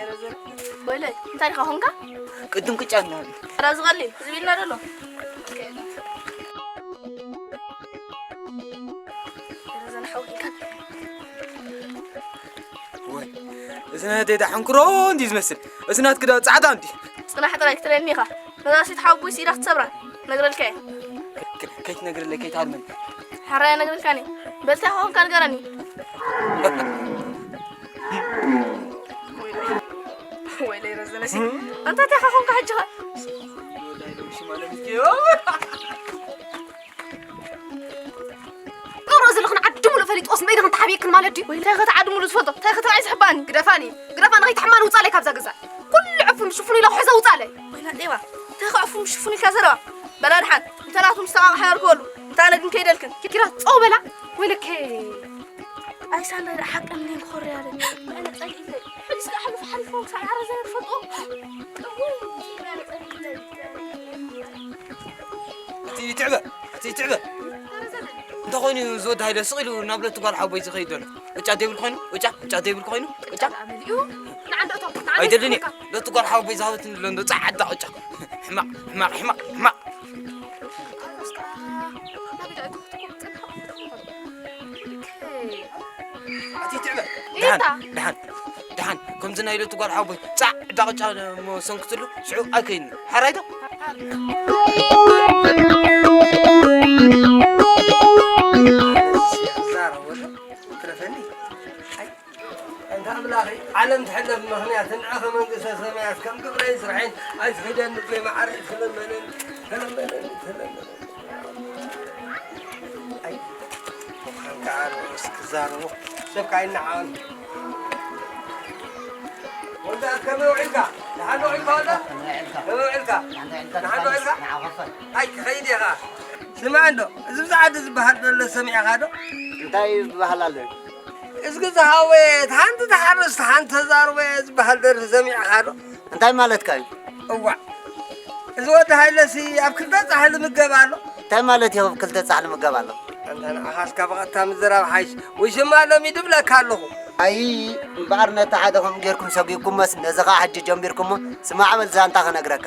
ረዘነ። ወይለይ፣ እንታይ ኢኻ ኾንካ? ቅድም ቅጫ እናበለ። ራ ዝቐሊ፣ ዝብልና ደሎ። ረዘነ ሓውካ። ወይ፣ እዚ ናይ ኣደይ ዳ ሕንክሮ እንዲ ዝመስል። እዚ ናትክ ዳ ጻዕዳ እንዲ። ጽናሕ ጥራይ ክትረኒ ኢኻ። ነዛ ሴት ሓወቦይ ሲኢላ ክትሰብራ ነግረልካ እየ። ከ-፣ ከይትነግረለይ፣ ከይትሃድመኒ። ሓራይ ነግረልካኒ። በልታ ኾንካ ንገረኒ። ወይለይ ረዘነሲ። ኣንታ እንታይ ኾንካ ሕጂ ኸ? ገብሮ እዚ ልኽን ዓዲ ሙሉእ ፈሊጥዎስ ንበይንኽን ተሓቢእክን ማለት ድዩ? ወይ እንታይ ኸ ዓዲ ሙሉእ ዝፈልጦ? እንታይ ኸ ተባዒ ዝሕባኒ? ግደፋኒ፣ ግደፋኒ፣ ከይትሕማኒ ውጻለይ ካብዛ ገዛ። ኩሉ ዕፉን ሽፉን ኢለ ክሕዞ ውጻለይ። ወይላ ጤባ፣ እንታይ ኸ ዕፉን ሽፉን ኢልካ ዘረባ? በላ ድሓን፣ እንተ ናቱ ምስ ተቓቕሐ ነርክበሉ፣ እንተ ኣነ ግን ከይደልክን። ኪራ፣ ጸው በላ፣ ወይለከ። ኣይ ሳንዳይ ደኣ ሓቀን ግን ክኾሪ ያለ። ኣነ ጸሊእለይ። ሕጅስ ደኣ ሓሊፉ ሓሊፉ ክሳዕ ዓረዛ ይፈልጦ። እውይ፣ ጺም ያለ ጸሊእለይ። እቲ ትዕበ፣ እቲ ትዕበ። እንተኾይኑ ዝወዲ ሃይለ ስቕ ኢሉ ናብ ለቱ ጓል ሓወቦይ ዝኸይድ ዘሎ። ዕጫ ዘይብሉ ኮይኑ፣ ዕጫ፣ ዕጫ ዘይብሉ ኮይኑ፣ ዕጫ። ኣመሊኡ፣ ንዓንዶ እቶም፣ ንዓንዶ ኣይደልን እየ። እቶም። ለቱ ጓል ሓወቦይ ዝሃበትኒ ዘሎ እንዶ ጻዕዳ ዕጫ። ሕማቕ፣ ሕማቕ፣ ሕማቕ፣ ሕማቕ። ኣቲ ትዕበ። ይታ። ደሓን፣ ደሓን፣ ደሓን። ከምዚ ናይ ለቱ ጓል ሓወቦይ ጻዕዳ ቅጫ እሞ ሰንክትሉ ሽዑ ኣይከይድን። ሓራይ ዶ? ዛረቦ ዶ? ትረፈኒ። ኣይ፣ ኣንታ ኣምላኸይ፣ ዓለም ትሕለፍ ምኽንያት፣ ንዓኸ መንግስተ ሰማያት ከም ግብረይን ስርሐይን ኣይትኺደኒ እቦይ መዓረይ፣ ተለመነኒ፣ ተለመነኒ፣ ተለመነኒ። ኣይ፣ ምዃን ከዓ ንኡስ ክዛረቦ፣ ሰብ ከዓ ይነዓቐኒ። ወልዳ፣ ከመይ ውዒልካ? ደሓን ዶ ውዒልካ ወልዳ? ከመይ ውዒልካ? ከመይ ውዒልካ? ደሓን ዶ ውዒልካ? ደሓን ዶ ውዒልካ? ንዓ ኸፈል። ኣይ፣ ክኸይድ እየ ኸዓ። ስማዕ እንዶ፣ እዚ ብዛዕባ ዝበሃል ዘሎ ሰሚዕኻ ዶ? እንታይ ዝበሃል ኣሎ? እዝጊ ዝሃወየት ሓንቲ ትሓርስ ሓንቲ ተዛርበ ዝበሃል ደርፊ ሰሚዕኻ ዶ? እንታይ ማለትካ እዩ? እዋእ፣ እዚ ወዲ ሃይለሲ ኣብ ክልተ ጻሕሊ ምገብ ኣሎ። እንታይ ማለት እዩ ኣብ ክልተ ጻሕሊ ምገብ ኣሎ? ኣንታ ንዓኻስ ካብ ብቐጥታ ምዝራብ ሓይሽ፣ ውሽማ ሎሚ ድብለካ ኣለኹ። ኣይ፣ እምበኣር ነቲ ሓደ ከምኡ ጌርኩም ሰጒግኩሞስ፣ ነዚ ኸኣ ሕጂ ጀሚርኩሞ፣ ስማዕ በል ዛንታ ክነግረካ።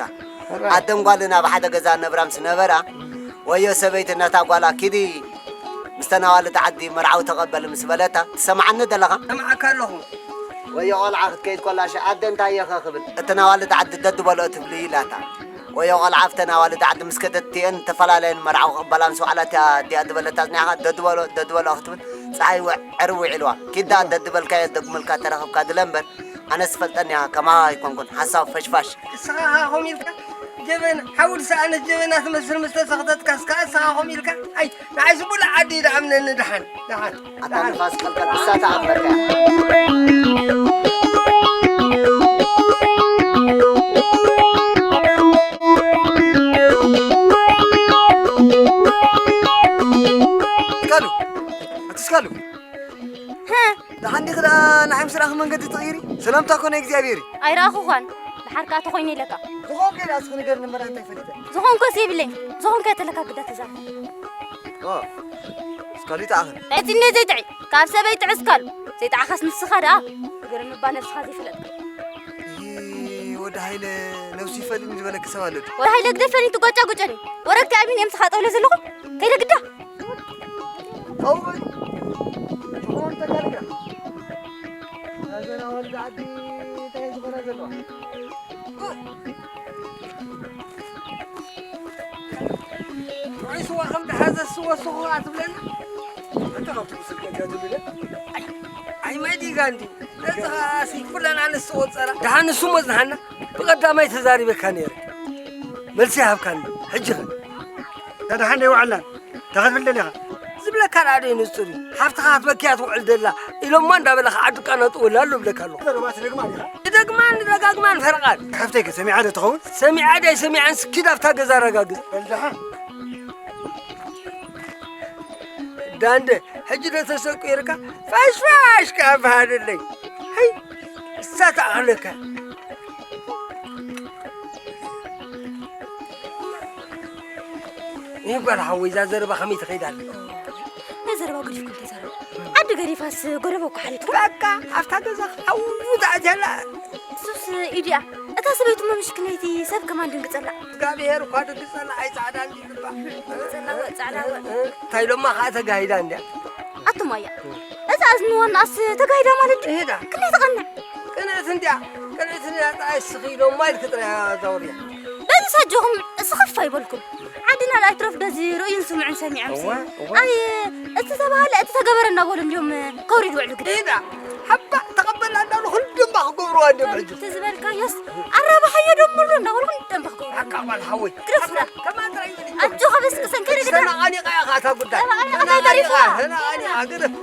ኣደን ጓልን ኣብ ሓደ ገዛ ነብራ ምስ ነበራ፣ ወዮ ሰበይቲ ነታ ጓላ፣ "ኪዲ ምስተን ኣዋልድ ዓዲ መርዓዊ ተቐበሊ" ምስ በለታ፣ ትሰምዓኒ ደለኻ? ሰምዓካ ኣለኹ። ወዮ ቆልዓ ክትከይድ ኮላ፣ "ሸ ኣደ እንታይ እየ ኸ ክብል? እተን ኣዋልድ ዓዲ ደድበልኦ ትብሊ" ኢላታ። ወዮ ቆልዓ ኣብተን ኣዋልድ ዓዲ ምስ ከደት፣ እቲኤን ዝተፈላለየን መርዓዊ ክቕበላ ምስ ወዓላ፣ እቲኣ ኣዲኣ ዝበለታ ኣጽኒዕኻ፣ "ደድበልኦ፣ ደድበልኦ" ክትብል፣ ጸሓይ ውዕ-፣ ዕርብ ውዒልዋ። ኪዳ ደድበልካዮ ደግመልካ ተረኽብካ ድለ እምበር፣ ኣነስ ዝፈልጠኒ እያ፣ ከማኻ ኣይኮንኩን፣ ሓሳብ ፈሽፋሽ። እስኻ ኸኣ ኸም ኢልካ ጀበና፣ ሓዊ ዝሰኣነት ጀበና ትመስል ምስ ተሰኽተትካ፣ እስኻ፣ እስኻ ኸም ኢልካ፣ ኣይ፣ ንዓይሲ ብሉዕ ዓዲ እዩ ደኣምነኒ፣ ደሓን፣ ደሓን፣ ኣታ ደሓን። ንፋስ ቀልቀል፣ ብሳታ ኣንበርካ። እስካሉ፣ ኣቲ እስካሉ። ሃ? ደሓን ዲኺ ደኣ ንዓይ ምስ ረኣኺ መንገዲ ትቕይሪ? ሰላምታ እኮ ናይ እግዚኣብሔር እዩ። ኣይረኣኹኳን። ደሓር ከኣ ተኾይኑ ኢለካ። ዝኾንከ ደኣ እስኺ ንገርኒ እምበር እንታይ ፈሊጠ? ዝኾንኮስ የብለይን። ዝኾንከ ተለካ ግዳ ተዛረብ። ኦ፣ እስካሉ ይጥዓኽን። እቲ እንደ ዘይጥዒ፣ ካብ ሰበይ ጥዒ እስካሉ። ዘይጥዓኻስ ንስኻ ደኣ። ገርም እባ ነብስኻ ዘይፈለጥካ። ይሂ፣ ወዲ ሃይለ ነብሱ ይፈልጥ ዝበለኪ ሰብ ኣሎ ድዩ? ወዲ ሃይለ ግደፈኒ ትጓጫጉጨኒ። ወረግቲ ኣቢን እዮም ስኻ ጠውለ ዘለኹ። ከይደ ግዳ። ጠውል። ዝኾን ተጋርጋ። ናዘና ወልዲ ዓዲ እንታይ ዝኾነ ዘለዋ? ርዒስዋ ከም ድሓዘ ስወስኹ ኣትብለና። እንታይ ካብቲ ብስልኪ እንታይ ትብልለ? ኣይ፣ ኣይ ማይ ዲጋ እንዲ። ነዚ ኸኣሲ ኩለን ኣንስቲ ቆጸራ። ደሓን ንሱ መጽናሕና ብቐዳማይ ተዛሪበካ ነይረ። መልሲ ይሃብካኒ። ሕጂ ኸ? ደሓን ደይውዕላን። እንታይ ክትብል ደሊኻ? ዝብለካ ደኣ ደይ ንጹር እዩ። ሓፍትኻ ክትበኪ እያ ትውዕል ደላ ኢሎማ እንዳበለ ኸዓ ዓዲ ቃናጥወላ ኣሎ እብለካ ኣለኹ። ዘረባ ትደግማ ዲኻ? ትደግማን ትደጋግማን ፈረቓን። ሓፍተይ ከ ሰሚዓ ዶ ትኸውን? ሰሚዓ ደይ ሰሚዓን ስኪድ ኣብታ ገዛ ኣረጋግጽ። በል ደሓን። ዳንደ፣ ሕጂ ዶ ተሰቂርካ? ፋሽ ፋሽ ከኣ በሃለለይ። ሃይ፣ እሳ ትኣኽለካ። ይህ ጓል ሓወይ፣ እዛ ዘረባ ከመይ ትኸይድ ኣላ? ናይ ዘረባ ገዲፍኩም ተዛረቡ። ዓዲ ገዲፋስ ጎደቦ እኮ ሓሊፍኩም። በቃ፣ ኣብታ ገዛ ሓዊ ተኣትያ ኣላ። እሱስ ኢድያ። እታ ሰበይቱ እሞ ምሽክነይቲ ሰብ ከማን ድንግጸላ። እግዚኣብሄር እኳ ድንግጸላ፣ ኣይ ጻዕዳ እንዲ ልባ። ድንግጸላ ወ፣ ጻዕዳ ወ። እንታይ ኢሎማ ኸኣ ተጋሂዳ እንድያ? ኣቱም ኣያ። እዛ እዝኒ ዋናኣስ ተጋሂዳ ማለት ድዩ? እሄዳ። ክንደይ ትቐንዕ? ቅንዕቲ እንድያ፣ ቅንዕቲ እንድያ፣ ጥራይ እስኺ ኢሎማ ኢልኪ ጥራይ ኣዛውርያ። በዚ ሳጆኹም ስኽፍ ኣይበልኩም። ዓድና ደኣ ኣይትረፍ በዚ ርእዩን ስምዑን ሰሚዖምሲ። እወ፣ እወ። ኣይ፣ እቲ ተባህለ፣ እቲ ተገበረ እናበሉ እንድዮም ከውሪድ ውዕሉ ግዲ። እሄዳ፣ ሓባ ተቐበላ እንዳሉ ክንድምባ ክገብርዋ እንድዮም ሕጂ። እቲ ዝበልካዮስ ኣራብሓዮ ደምርዶ እንዳበሉ ክንድምባ ክገብርዋ። ሓቃ ጓል ሓወይ። ግደፉና። ከማን ጥራይ ይበል። ኣጆኻ በስቅሰን ከይደ ግዳ። ተነቓኒቓ እያ ኸኣ እታ ጉዳይ። ተነቓኒቓ ተነቓኒቓ፣ ተነቓኒቓ፣ ግደፍ።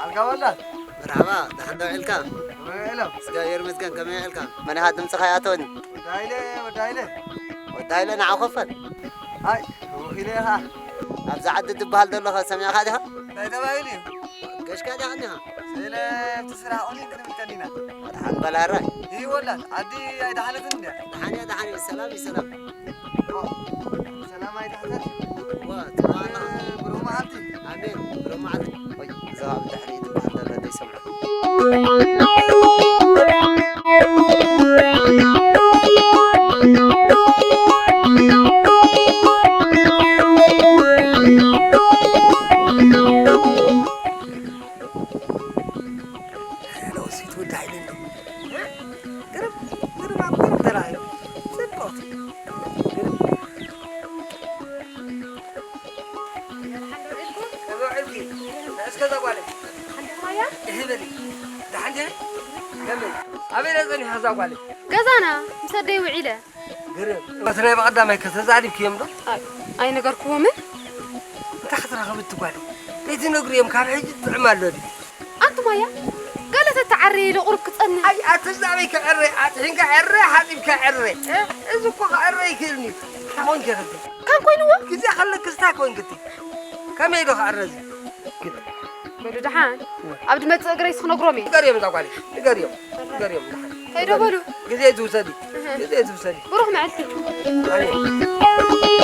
ኣልጋ ወላ። መርሓባ፣ ደሓን ዶ ውዒልካ? ከመይ ውዒሎም? እግዚኣብሔር ይመስገን፣ ከመይ ውዒልካ? መን ኢኻ ድምፅኻ ይኣተወኒ? ወዲ ሃይለ፣ ወዲ ሃይለ። ወዲ ሃይለ፣ ንዓ ኮፈል። ኣይ፣ ወኪለ ኢኻ። ኣብዚ ዓዲ ዝበሃል ዘሎ ኸ ሰሚዕኻ ዲኻ? እንታይ ተባሂሉ እዩ? ገሽካ ዲኻ እኒኻ? ስለ ኣብቲ ስራሕ ቁሊን ክንብል ከሊና። ወድሓን በል ሃራይ። ይህ ወላድ፣ ዓዲ ኣይደሓነትን እንድያ? ደሓን እያ፣ ደሓን እያ፣ ሰላም እዩ፣ ሰላም። ሰላም ኣይትሕተት። ዋ፣ ጽቡቕ ኣለኻ። ብሩኽ መዓልቲ። ኣሜን። ብሩኽ መዓልቲ። ወይ፣ እዛ ኣብ ድሕሪት ትበሃል ዘላ ዘይሰምዖ። ሄሎ፣ ሲ ትውዳእ ኢለኒ። ግርም፣ ግርም፣ ኣብ ግርም ተራእዩ። ጽብቕቲ። ግርም። ከመይ ውዒልኪ? እስከ እዛ ጓለይ። እህ በሊ። ደሓን ዲኺ? ከመይ? ኣበይ ኢለ ጸኒሐ እዛ ጓለይ? ገዛና፣ ምስ ኣደይ ውዒለ። ግርም። እቲ ናይ ብቐዳማይ ከ ተዛሪብክዮም ዶ? ኣይ፣ ኣይነገርክዎምን። እንታይ ክትረኽቢ እቲ ጓለይ? ከይትነግርዮም ካብ ሕጂ ትጥዕም ኣሎ ድዩ? ኣንቱም ኣያ፣ ገለ ተተዓርየ ኢለ ቁሩብ ክጸንሕ። ኣይ፣ ኣቲ እዛ ኣበይ ክዕረ? ኣጥሒንካ ዕረ፣ ሓጺብካ ዕረ። እ? እዚ እኮ ክዕረ ኣይክእልን እዩ። እንታይ ኮንኪ ኢኺ? ካን ኮይንዎ? ግዜ ከለክስ እንታይ ኮንኪ እቲ? ከመይ ዶ ክዕረ እዚ? በሉ ደሓን። ኣብ ድመጽእ እግረይስ ክነግሮም እየ። ንገርዮም እዛ ጓለይ፣ ንገርዮም፣ ንገርዮም ደሓን። ከይዶ በሉ። ግዜ ትውሰዲ፣ እህ። ግዜ ትውሰዲ። ብሩኽ መዓልቲ። ኣሜን።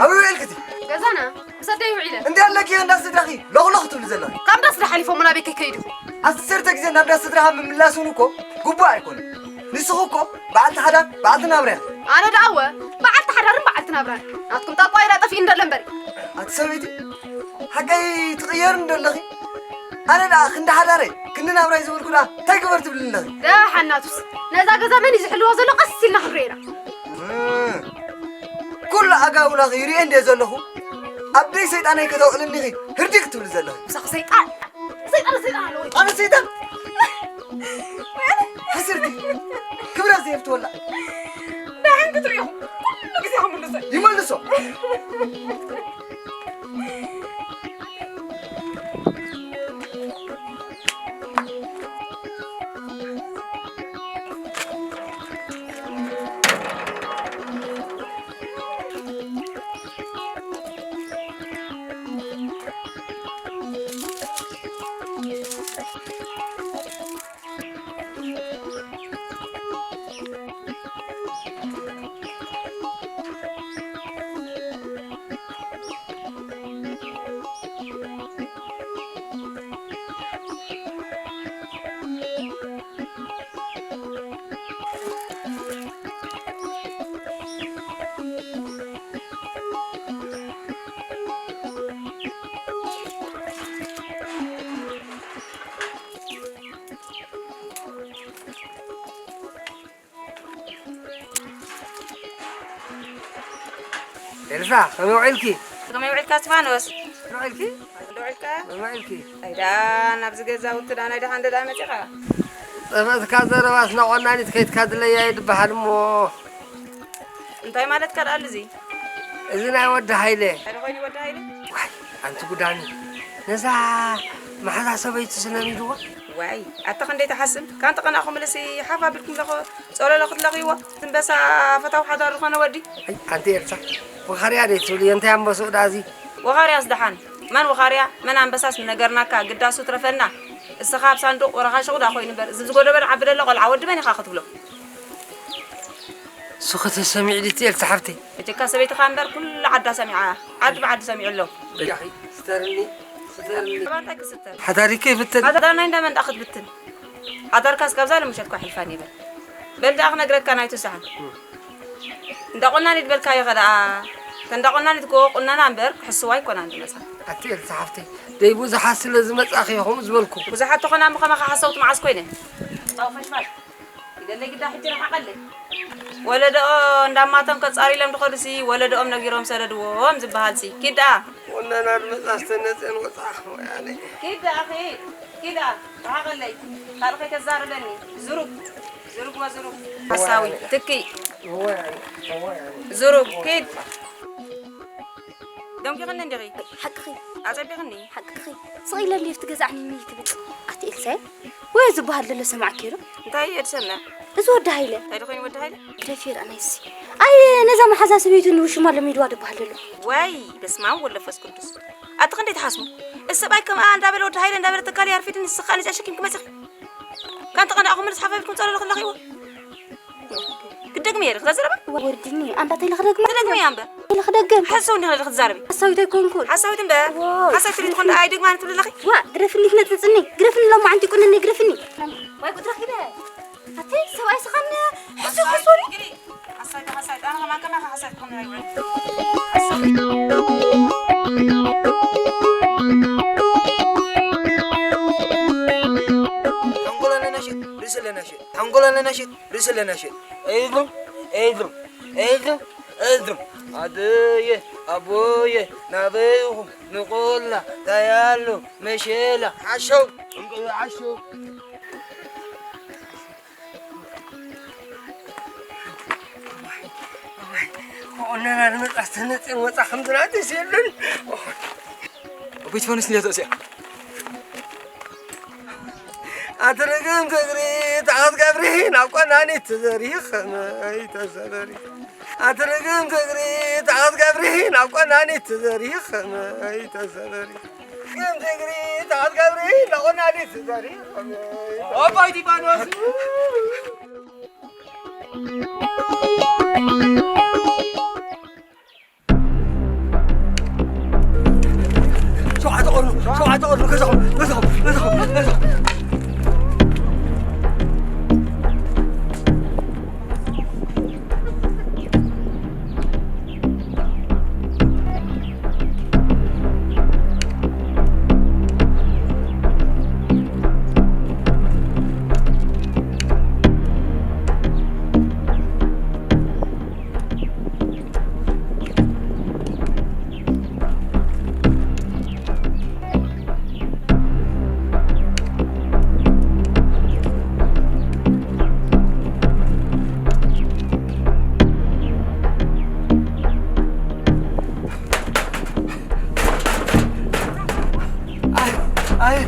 ኣበይ ውዒልክቲ? ገዛና፣ ምስ ኣደይ ውዒለ። እንዲ ኣለኪ እንዳ ስድራኺ ሎኽሎኽ ትብሊ ዘለኺ? ካብ እንዳ ስድራ ሓሊፎም ናበይ ከይከይዱ? ዓሰርተ ግዜ ናብ እንዳ ስድራኻ ምምላስ እውን እኮ ግቡእ ኣይኮነን። ንስኺ እኮ በዓልቲ ሓዳር፣ በዓልቲ ናብራ ኢኺ። ኣነ ደኣ እወ፣ በዓልቲ ሓዳርን በዓልቲ ናብራን። ናትኩም ጠቋ ኢላ ጠፊእኒ ደሎ እምበሪ። ኣቲ ሰበይቲ፣ ሓቀይ ትቕየሪ እንዶ ኣለኺ? ኣነ ደኣ ክንዲ ሓዳረይ፣ ክንዲ ናብራይ ዝበልኩ ደኣ እንታይ ግበር ትብልኒ ኣለኺ? ደሓን ናቱስ፣ ነዛ ገዛ መን እዩ ዝሕልዎ ዘሎ ቀስ ኢልና ክንሪኦ ኢና። እም፣ ኩሉ ኣጋውላኺ ይሪኤ እንድየ ዘለኹ። ኣብ ደይ ሰይጣነይ ከተውዕልኒ ኢኺ ህርዲግ ትብሊ ዘለኺ። ምሳኺ ሰይጣን፣ ሰይጣን፣ ሰይጣን ኣለዎ። ኣነ ሰይጣን? ሓስርቲ፣ ክብረት ዘይብትወላ። ደሓን ክትሪኦ፣ ኩሉ ግዜ ክምልሶ እዩ። ይመልሶ። ኤልሳ፣ ከመይ ውዒልኪ? ከመይ ውዒልካ እስቲፋኖስ? ከመይ ውዒልኪ? ከመይ ውዒልካ? ከመይ ውዒልኪ? ኣይዳ፣ ናብዚ ገዛውቲ ዳ ናይ ደሓን ደዳ መጺኻ? ጠፈእትካ ዘረባስ ናቆናኒት ከይትካ ድለያ እዩ ድበሃል እሞ። እንታይ ማለትካ ደኣ ኣሉ እዚ? እዚ ናይ ወዲ ሃይለ። እንታይ ኮይኑ ወዲ ሃይለ? ዋይ፣ ኣንቲ ጉዳሚ። ነዛ መሓዛ ሰበይቱ ስለሚድዋ? ዋይ፣ ኣታ ክንደይ ትሓስም? ካንተ ቀናኹም ልሲ ሓፍ ኣቢልኩም ለኹ ጸለሎ ክትለኽይዎ። ትንበሳ ፈታው ሓዳር ዝኾነ ወዲ። ኣይ፣ ኣንቲ ኤልሳ፣ ወኻርያ ደይ ትብልዮ? እንታይ ኣንበስኡ ዳ እዚ? ወኻርያስ ደሓን። መን ወኻርያ? መን ኣንበሳስ ምነገርናካ? ግዳሱ ትረፈና። እስኻ ኣብ ሳንዱቕ ወረኻ ሸቑዳ ኮይኑ እምበር፣ እዚ ዝጎደበ ዓቢ ደሎ ቆልዓ ወዲ መን ኢኻ ክትብሎ? እሱ ከተሰሚዕ ድትኤል ጸሓፍተይ። በጀካ ሰበይትኻ እምበር ኩሉ ዓዳ ሰሚዓ፣ ዓዲ ብዓዲ ሰሚዑ ኣሎ። በጃኺ ስተርኒ፣ ስተርኒ። ባንታይ ክስተር? ሓዳሪከ ይፍትን። ሓዳር ናይ እንዳ መንዳ ክትብትን። ሓዳርካስ ካብዛ ለምሸትኳ ሕልፋን ይበል። በል ደኣ ክነግረካ ናይቱ ሰሓን። እንዳ ቆናኒት በልካዮ ኸ ደኣ። ተንዳ ቆናኒት እኮ ቁነና እምበር ክሕስዋ ኣይኮናን ዝመጻ። ኣትኤል ጸሓፍተይ፣ ደይ ብዙሓት ስለ ዝመጻኺ ኢኹም ዝበልኩ። ብዙሓት ተኾና እሞ ከማኻ ሓሰውቲ መዓስ ኮይነ? ጻው ፈሽፋሽ። ይደለይ ግዳ ሕጂ ረሓቐለይ። ወለደኦ እንዳማቶም ከጻሪሎም ድኸዱሲ ወለደኦም ነጊሮም ሰደድዎም ዝበሃልሲ። ኪድ ደኣ። ወነና ድመጻ ዝተነጸን ወጻ ወያለይ። ኪድ ደኣ ኺድ። ኪድ ደኣ። ረሓቐለይ። ካልእ ከይተዛርበኒ። ዝሩግ። ዝሩግ ወዝሩግ። ሓሳዊ። ትኪ። ወያለይ። ወያለይ። ዝሩግ። ኪድ። ደንጊኽኒ እንዲኺ? ሓቅኺ። ኣጸቢኽኒ? ሓቅኺ። ስቕ ኢለ እንድየ ኣብቲ ገዛ ዕንይንይ ትብል። ኣቲ ኤልሳየ፣ ወይ ዝበሃል ዘሎ ሰማዕኪ ዶ? እንታይ እየ ድሰምዕ? እዚ ወዲ ሃይለ። እንታይ ዶ ኮይኑ ወዲ ሃይለ? ግደፊ ርኣናይሲ። ኣይ፣ ነዛ መሓዛ ሰበይቱ ንውሽማ ለሚድዋ ዝበሃል ዘሎ። ዋይ፣ በስመ ኣብ ወወልድ ወመንፈስ ቅዱስ። ኣቲ ክንደይ ትሓስሙ? እዚ ሰብኣይ ከምኣ እንዳበለ ወዲ ሃይለ እንዳበለ ተካሊ ኣርፊዱ ንስኻ ነዚኣ ሸኪምኪ መጺኺ። ካን ተቐናእኹም ምልስ ሓፍ ኣቢልኩም ጸለሎ ክለኺዎ። ክደግም እየ፣ ክዛ ዘረባ? ወርድኒ፣ ኣንዳ ተይለ ክደግም? ክደግም እየ፣ ኣንበ። ተይለ ክደግም? ሓሳዊ እንዲኻ ክትዛረቢ? ሓሳዊት ኣይኮንኩን። ሓሳዊት እምበ? ዋው። ሓሳዊት ትርኢ ትኾን ደኣ ኣይደግማን ትብሊ ኣለኺ? ዋ፣ ግደፍኒ፣ ክነጽጽኒ። ግደፍኒ፣ ሎማዓንቲ ቁንኒ፣ ግደፍኒ። ዋይ፣ ቁጥራ ኪደ። ኣቲ፣ ሰብኣይ ስኻን ሕሱ፣ ሕሱ። ሓሳዊት፣ ሓሳዊት፣ ኣነ ከማን ከማኻ ሓሳዊት ክኾን ኣይውዕል። ሓንጎል ኣለና ሽጥ፣ ርእሲ ኣለና ሽጥ። ሓንጎል ኣለና ሽጥ፣ ርእሲ ኣለና ሽጥ። ኤዝም፣ ኤዝም፣ ኤዝም፣ ኤዝም። ኣደየ፣ ኣቦየ፣ ናበይኹም? ንቆላ፣ ታያሎ፣ መሸላ። ዓሸው፣ እንቅ-፣ ዓሸው። ቁነና ንመጻ ዝተነጽን ወጻ ከም ዝናተስ የለን። ኣቦይ ትፈንስ እንዲያ ተእሲያ። ኣትረግም ትግሪ ተኣዝጋብሪ ናብ ቆናኒት ትዘሪ ከመይ ተዘበሪ። ኣትረግም ትግሪ ተኣዝጋብሪ ናብ ቆናኒት ትዘሪ ከመይ ተዘበሪ። ኣትረግም ትግሪ ተኣዝጋብሪ ናብ ቆናኒት ትዘሪ ከመይ። ኣባይ ዲባኖስ። ሸውዓተ ቁርኑ፣ ሸውዓተ ቁርኑ፣ ገዛኹም፣ ገዛኹም፣ ገዛኹም፣ ገዛኹም። ኣይ፣ ኣይ።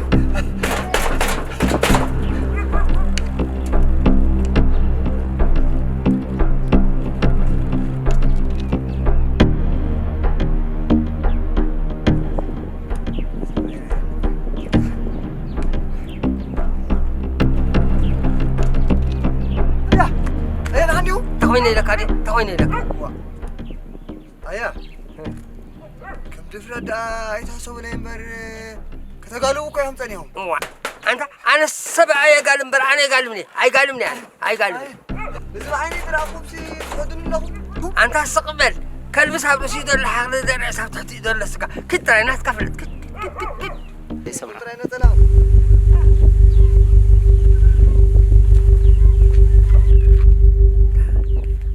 ኣያ፣ ኣያ፣ ንሓንዲኡ? እንታይ ኮይነ ኢለካ ድዩ? እንታይ ኮይነ ኢለካ? ኣያ፣ ከም ድፍረት ደኣ ኣይትሕሰቡለይ እምበር፣ ከተጋልቡ እኮ እዮም ጸኒሖም። እዋ፣ ኣንታ ኣነ ሰብኣይ የጋልብ እምበር፣ ኣነ የጋልብኒ፣ ኣይጋልብኒ ኣነ፣ ኣይጋልብኒ። ኣይ፣ እዚ ብዓይነይ ዝረኣኹምሲ ትፈትውኒ ኣለኹም። ኣንታ ስቕ በል፣ ከልብስ ኣብ ርእሲኡ ዘሎ ሓኽሊ ዘርእስ ኣብ ትሕቲኡ ዘሎ ስጋ። ክድ ጥራይ ናትካ ፍለጥ፣ ክድ፣ ክድ፣ ክድ፣ ክድ። ይሰምዓ። ጥራይ ነጸላ።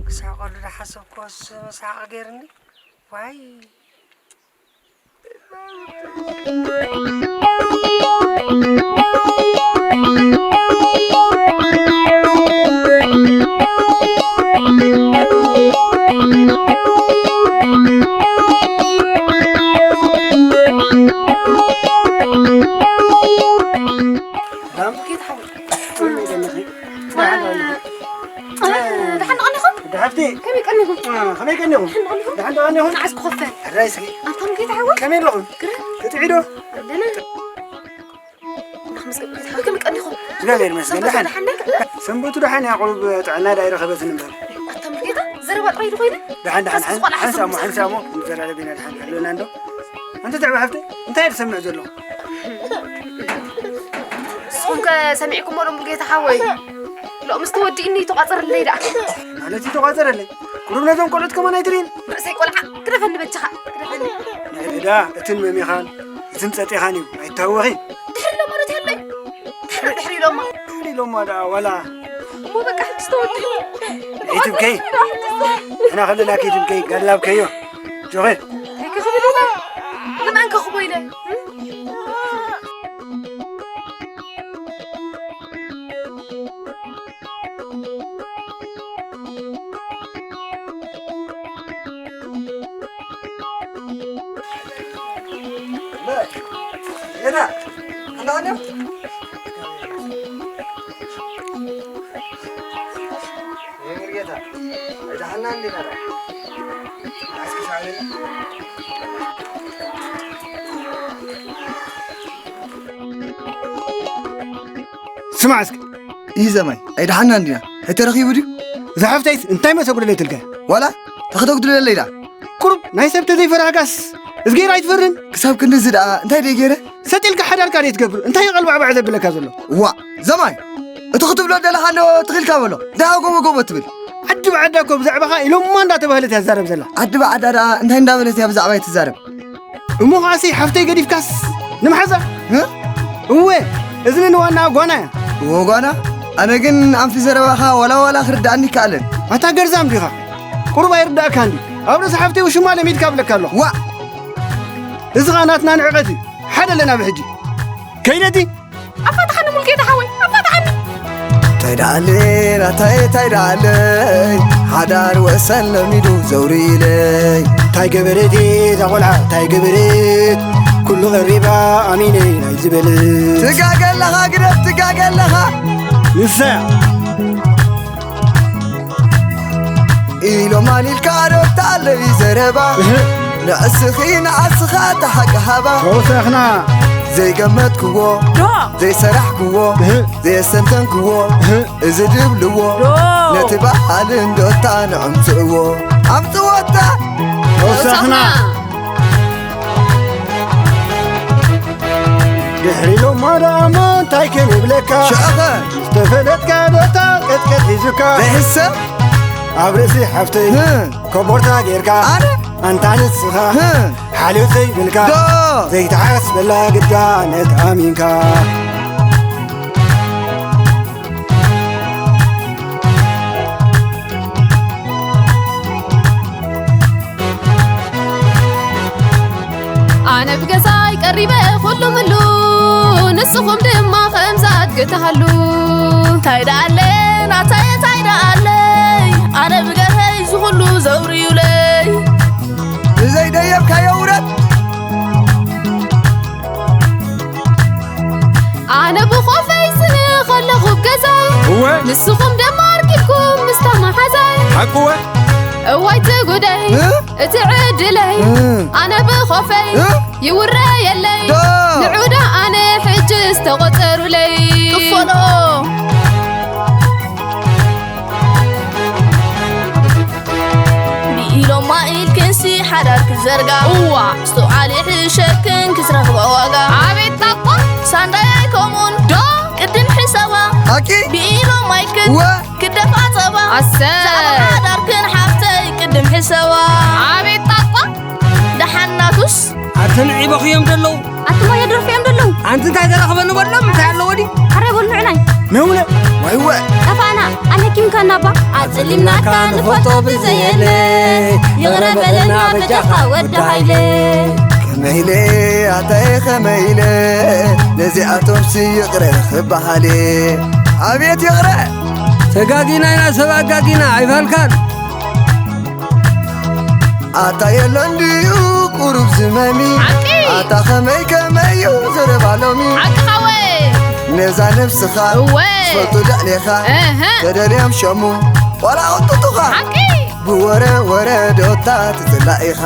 ክስሕቐሉ ዝሓሰብኩዎስ መሳቕ ገይርኒ። ዋይ። ጌታ ሓወይ። ደሓን ቀኒኹም? ደሓፍቲ። ከመይ ቀኒኹም? ከመይ ቀኒኹም? ደሓን ቀኒኹም? ደሓን ቀኒኹም? ንዓስ ክኸፈል። ሕራይ እስኪ። ኣንታም ጌታ ሓወይ? ከመይ ኣለኹም? ግረ። ክትዒ ዶ? ኣለና። ደሓን ምስ ጌታ ሓወይ ከመይ ቀኒኹም? እግዚኣብሔር ይመስገን፣ ደሓን። ደሓን ዶ? ሰንበቱ ደሓን እያ፣ ቁሩብ ጥዕና ዳ ኣይረኸበትን እምበር። ኣታ ሙሉጌታ፣ ዘረባ ጥራይ ዶ ኮይነ? ደሓን፣ ደሓን፣ ሓንሳእ ሓን-፣ ቆልዓ ሓንሳእ እሞ፣ ሓንሳእ እሞ፣ ንዘራረብ ኢና፣ ደሓን፣ ኣለና እንዶ። ኣንተ ትዕቢ ሓፍተይ፣ እንታይ እዩ ዝሰምዕ ዘሎ? ንስኹም ከ ሰሚዕኩሞ ዶ ሙሉጌታ ሓወይ? ሎምስ ተወዲእኒ፣ ተቋጸረለይ ደኣ። ማለት እዩ ተቋጸረለይ? ቁሩብ ነዞም ቆልዑት ከማን ኣይትርእይን? ርእሰይ ቆልዓ፣ ግደፈኒ በጃኻ፣ ግደፈኒ። ንዕዳ፣ እትን መሚኻን፣ እትን ጸጢኻን እዩ፣ ኣይታወኺን። ድሕሪ ኢሎማ ዶ ትህለይ? ድሕሪ፣ ድሕሪ ኢሎማ። ድሕሪ ኢሎማ ደኣ ዋላ። እሞ በቃ ሕጅስ ተወዲኡ። ኣይትብከይ። ንሕና ከለና ከይትብከይ፣ ጋላብከዮ። ጆኸ። እንታይ ክኽብል ኢለ? ንመን ከኽቦ ኢለ? ጌታ፣ ኣንዳ ቀኒኹም? መምህር ጌታ፣ ኣይደሓንና እንዲና ደኣ? ኣስኪ ሳዕቤን። ስማዕ እስኪ። ይዘማይ፣ ኣይደሓንና እንዲና? ኣይተረኺቡ ድዩ? እዛ ሓፍተይስ እንታይ መሰ ጉደለትልካ? ዋላ ተኽተጉድለለይ ደኣ? ቁሩብ ናይ ሰብ ተዘይፈራህካስ እዝጌር ኣይትፈርን? ክሳብ ክንድዚ ደኣ እንታይ ደይ ገይረ? ሰጥ ኢልካ ሓዳርካ ደይ ትገብር? እንታይ እዩ ቀልባዕባዕ ዘብለካ ዘሎ? ዋእ፣ ዘማይ፣ እቲ ክትብሎ ደለኻ ኣሎ ትኽኢልካ በሎ። ደኣ ጎቦ ጎቦ ትብል። ዓዲ ብዓዳ እኮ ብዛዕባኻ ኢሎማ እንዳተባህለት እያ ትዛረብ ዘላ። ዓዲ ብዓዳ ደኣ እንታይ እንዳበለት እያ ብዛዕባይ ትዛረብ? እሞ ኸኣሲ ሓፍተይ ገዲፍካስ ንምሓዛ? እ? እወ፣ እዝኒ ንዋና ጓና እያ። እወ ጓና? ኣነ ግን ኣንፊ ዘረባኻ ዋላ ዋላ ክርድኣኒ ይከኣለን። ኣታ ገርዛም ዲኻ? ቁሩብ ኣይርዳእካን ድዩ? ኣብ ርእሲ ሓፍተይ ውሽማ ለሚድካ እብለካ ኣለኹ። ዋእ! እዚ ኸኣ ናትና ንዕቀት እዩ። ሓደ ኣለና ብሕጂ። ከይደቲ? ኣፋትሓኒ ሙልጌታ ሓወይ፣ ኣፋትሓኒ። እንታይ ደኣ ኣለ፣ ናታይ እንታይ ደኣ ኣለይ፣ ሓዳር ወሰን ለሚዱ ዘውሪ ኢለይ። እንታይ ገበረት እዛ ቆልዓ፣ እንታይ ገበረት፣ ኩሉ ቀሪባ ኣሚነይ ናይ ዝበለት። ትጋገ ኣለኻ ግደፍ፣ ትጋገ ኣለኻ። ንሳ ኢሎማን ኢልካ ዶ ታለይ ዘረባ? እህ። ንዕስኺ ንዓስኻ ተሓቂ ሃባ። ተወሰኽና። ዘይገመትክዎ፣ ዶ። ዘይሰራሕክዎ፣ እህ። ዘየስተንተንክዎ፣ እህ። እዚ ድብልዎ፣ ዶ። ነቲ በዓል እንዶታ ንዕምፅእዎ። ኣምፅወታ። ተወሰኽና። ድሕሪ ሎማ ደኣ እሞ እንታይ ክንብለካ? ሽዕኸ? ምስ ተፈለጥካ ዶታ ቀጥቀጥ ሒዙካ። ዘይሕሰብ? ኣብ ርእሲ ሓፍተይ ህ። ኮቦርታ ጌርካ። ኣነ? ኣንታ ንስኻ ህ። ሓልዮት ዘይብልካ። ዶ? ዘይተሓስበላ ግዳ ነታ ኣሚንካ። ኣነ ብገዛይ ቀሪበ ኩሉ ምሉ፣ ንስኹም ድማ ከምዛ ኣድግተሃሉ። እንታይ ደኣ ኣለ ናተይ፣ እንታይ ደኣ ኣለይ? ኣነ ብገዛይ ዝኹሉ ዘውርዩለይ። ብዘይ ደየብካዮ ውረድ። ኣነ ብኾፈይ ስነ ከለኹ ኣብ ገዛይ፣ እወ። ንስኹም ደማ ኣርኪብኩም ምስታ መሓዛይ። ሓቂ እወ። እዋይ እቲ ጉደይ፣ እ? እቲ ዕድለይ፣ እ? ኣነ ብኾፈይ እ? ይውረየለይ። ዶ? ንዑ ዶ ኣነ ሕጂ ዝተቖጸሩለይ። ክፈሎ። ብኢሎማ ኢልክንሲ ሓዳር ክዘርጋ። እዋ። ምስትውዓል ይሕሸክን ክትረኽባ ዋጋ። ኣቤት ጣቋ። ሳንዳይ ኣይከምኡን። ዶ? ቅድም ሕሰባ። ሓቂ? ብኢሎማ ኢልክን ወ? ክደፋ ጸባ። ኣሰ። ዛዕባ ሓዳርክን ሓፍተይ ቅድም ሕሰባ። ኣቤት ጣቋ። ደሓን ናቱስ? ኣቲ ንዒ በኽዮም ደለዉ። ኣቲ ማያ ደርፊ እዮም ደለዉ። ኣንቲ እንታይ ተረኽበ ንበሎም እንታይ ኣለዎ ድዩ? ኣረ በሉ ንዕናይ። ነውነ። ወይ ወይ። ጠፋእና። ኣነ ኪም ከናባ ኣጽሊምናካ ንፈልጦ ብዘየለ፣ ይቕረ በለና በጃኻ ወዲ ሃይለ። ከመይለ ኣታየ ከመይለ፣ ነዚኣቶምሲ ይቕረ ክበሃለ። ኣቤት ይቕረ! ተጋጊና ኢና ሰብ ኣጋጊና ኣይፋልካን። ኣታ የሎን ድዩ ቁሩብ ዝመሚ? ሓቂ! ኣታ ከመይ ከመይ እዩ ዘረባ ሎሚ? ሓቂ ኻወ! ነዛ ነብስኻ እወ! ዝፈልጡ ልዕሌኻ እህ! ተደልዮም ሸሙ ዋላ ኣውጥጡኻ። ሓቂ! ብወረ ወረ ዶታ ትጽላእ ኢኻ።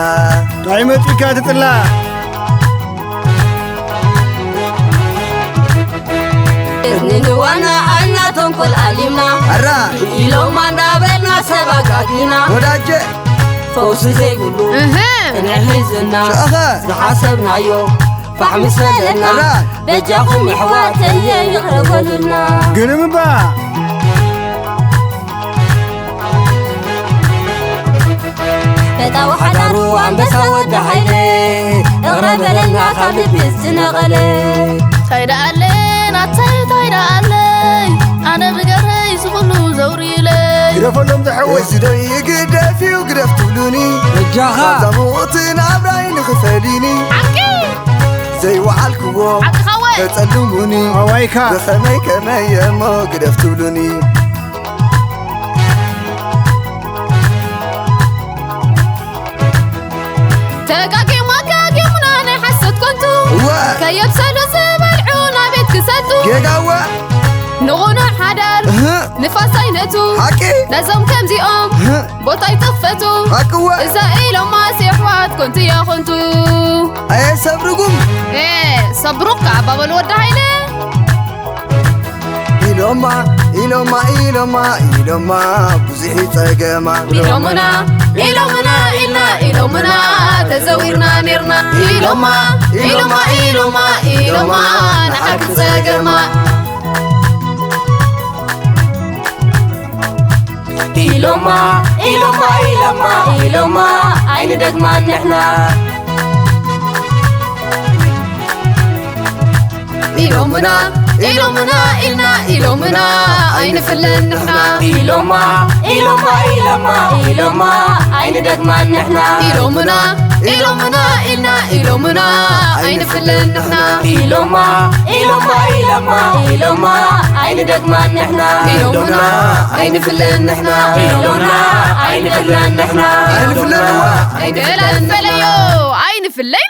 እንታይ መጺካ ትጽላእ? ንንዋና ኣልና ተንኮል ኣሊምና ኣራ ኢሎማ እንዳበልና ሰብ ኣጋጊና ወዳጀ ፈውሲ ዘይብሉ እህ! ቅንዕ ሒዝና ሸኸ ዝሓሰብናዮ ፋሕ ምስ በለና ኣራ በጃኹም ኣሕዋተየ ይቕረ በሉልና። ግርም እባ ፈታዊ ሓዳሩ ኣንበሳ ወዲ ሓይለ፣ እቕረ በለልና ካብ ልቢ ዝነቐለ። እንታይ ደኣ ኣለ ናተይ እንታይ ደኣ ኣለይ፣ ኣነ ብገረይ ዝኹሉ ዘውርዩለይ። ግደፈሎም ዝሓወይ። እዚ ዶ ይግደፍ እዩ ግደፍ ትብሉኒ? በጃኻ። ካብዛ ምውቲ ናብራይ ንኽፈሊኒ። ሓቂ! ዘይወዓልክዎ ሓቂ ኻወይ። ተጸልሙኒ። ኣዋይካ። ብኸመይ ከመይ እሞ ግደፍ ትብሉኒ? ተጋጊሙ ኣጋጊሙና ናይ ሓሶት ኮንቱ እወ። ከየብሰሉ ዝበልዑ ናብ ቤት ክሰቱ ጌጋወ ንቑኑዕ ሓዳር እህ። ንፋስ ኣይነቱ ሓቂ ነዞም ከምዚኦም እህ። ቦታ ይጥፈቱ ሓቅወ እዛ ኢሎማ ሲሕዋት ኮንቱ እያ ኮንቱ ኣየ ሰብ ርጉም ኤ ሰብሩካ ኣባበሉ ወዲ ሃይለ ኢሎማ ኢሎማ ኢሎማ ኢሎማ ብዙሕ ጸገማ ኢሎምና ኢሎምና ኢልና ኢሎምና ተዘዊርና ኔርና ኢሎማ ኢሎማ ኢሎማ ኢሎማ ንሓቂ ጸገማ ኢሎማ ኢሎማ ኢሎማ ኢሎማ ኣይንደግማን ንሕና ኢሎምና ኢሎምና ኢልና ኢሎምና ኣይንፍልን ንሕና ኢሎማ ኢሎማ ኢሎማ ኢሎማ ኣይንደግማን ንሕና ኢሎምና ኢሎምና ኢልና ኢሎምና ኣይንፍልን ንሕና ኢሎማ ኢሎማ ኢሎማ ኢሎማ ኣይንደግማን ንሕና ኢሎምና ኣይንፍልን ንሕና ኢሎምና ኣይንፍልን ንሕና ኣይንፍልን ንሕና ኣይንፍልን ንሕና ኣይንፍለይ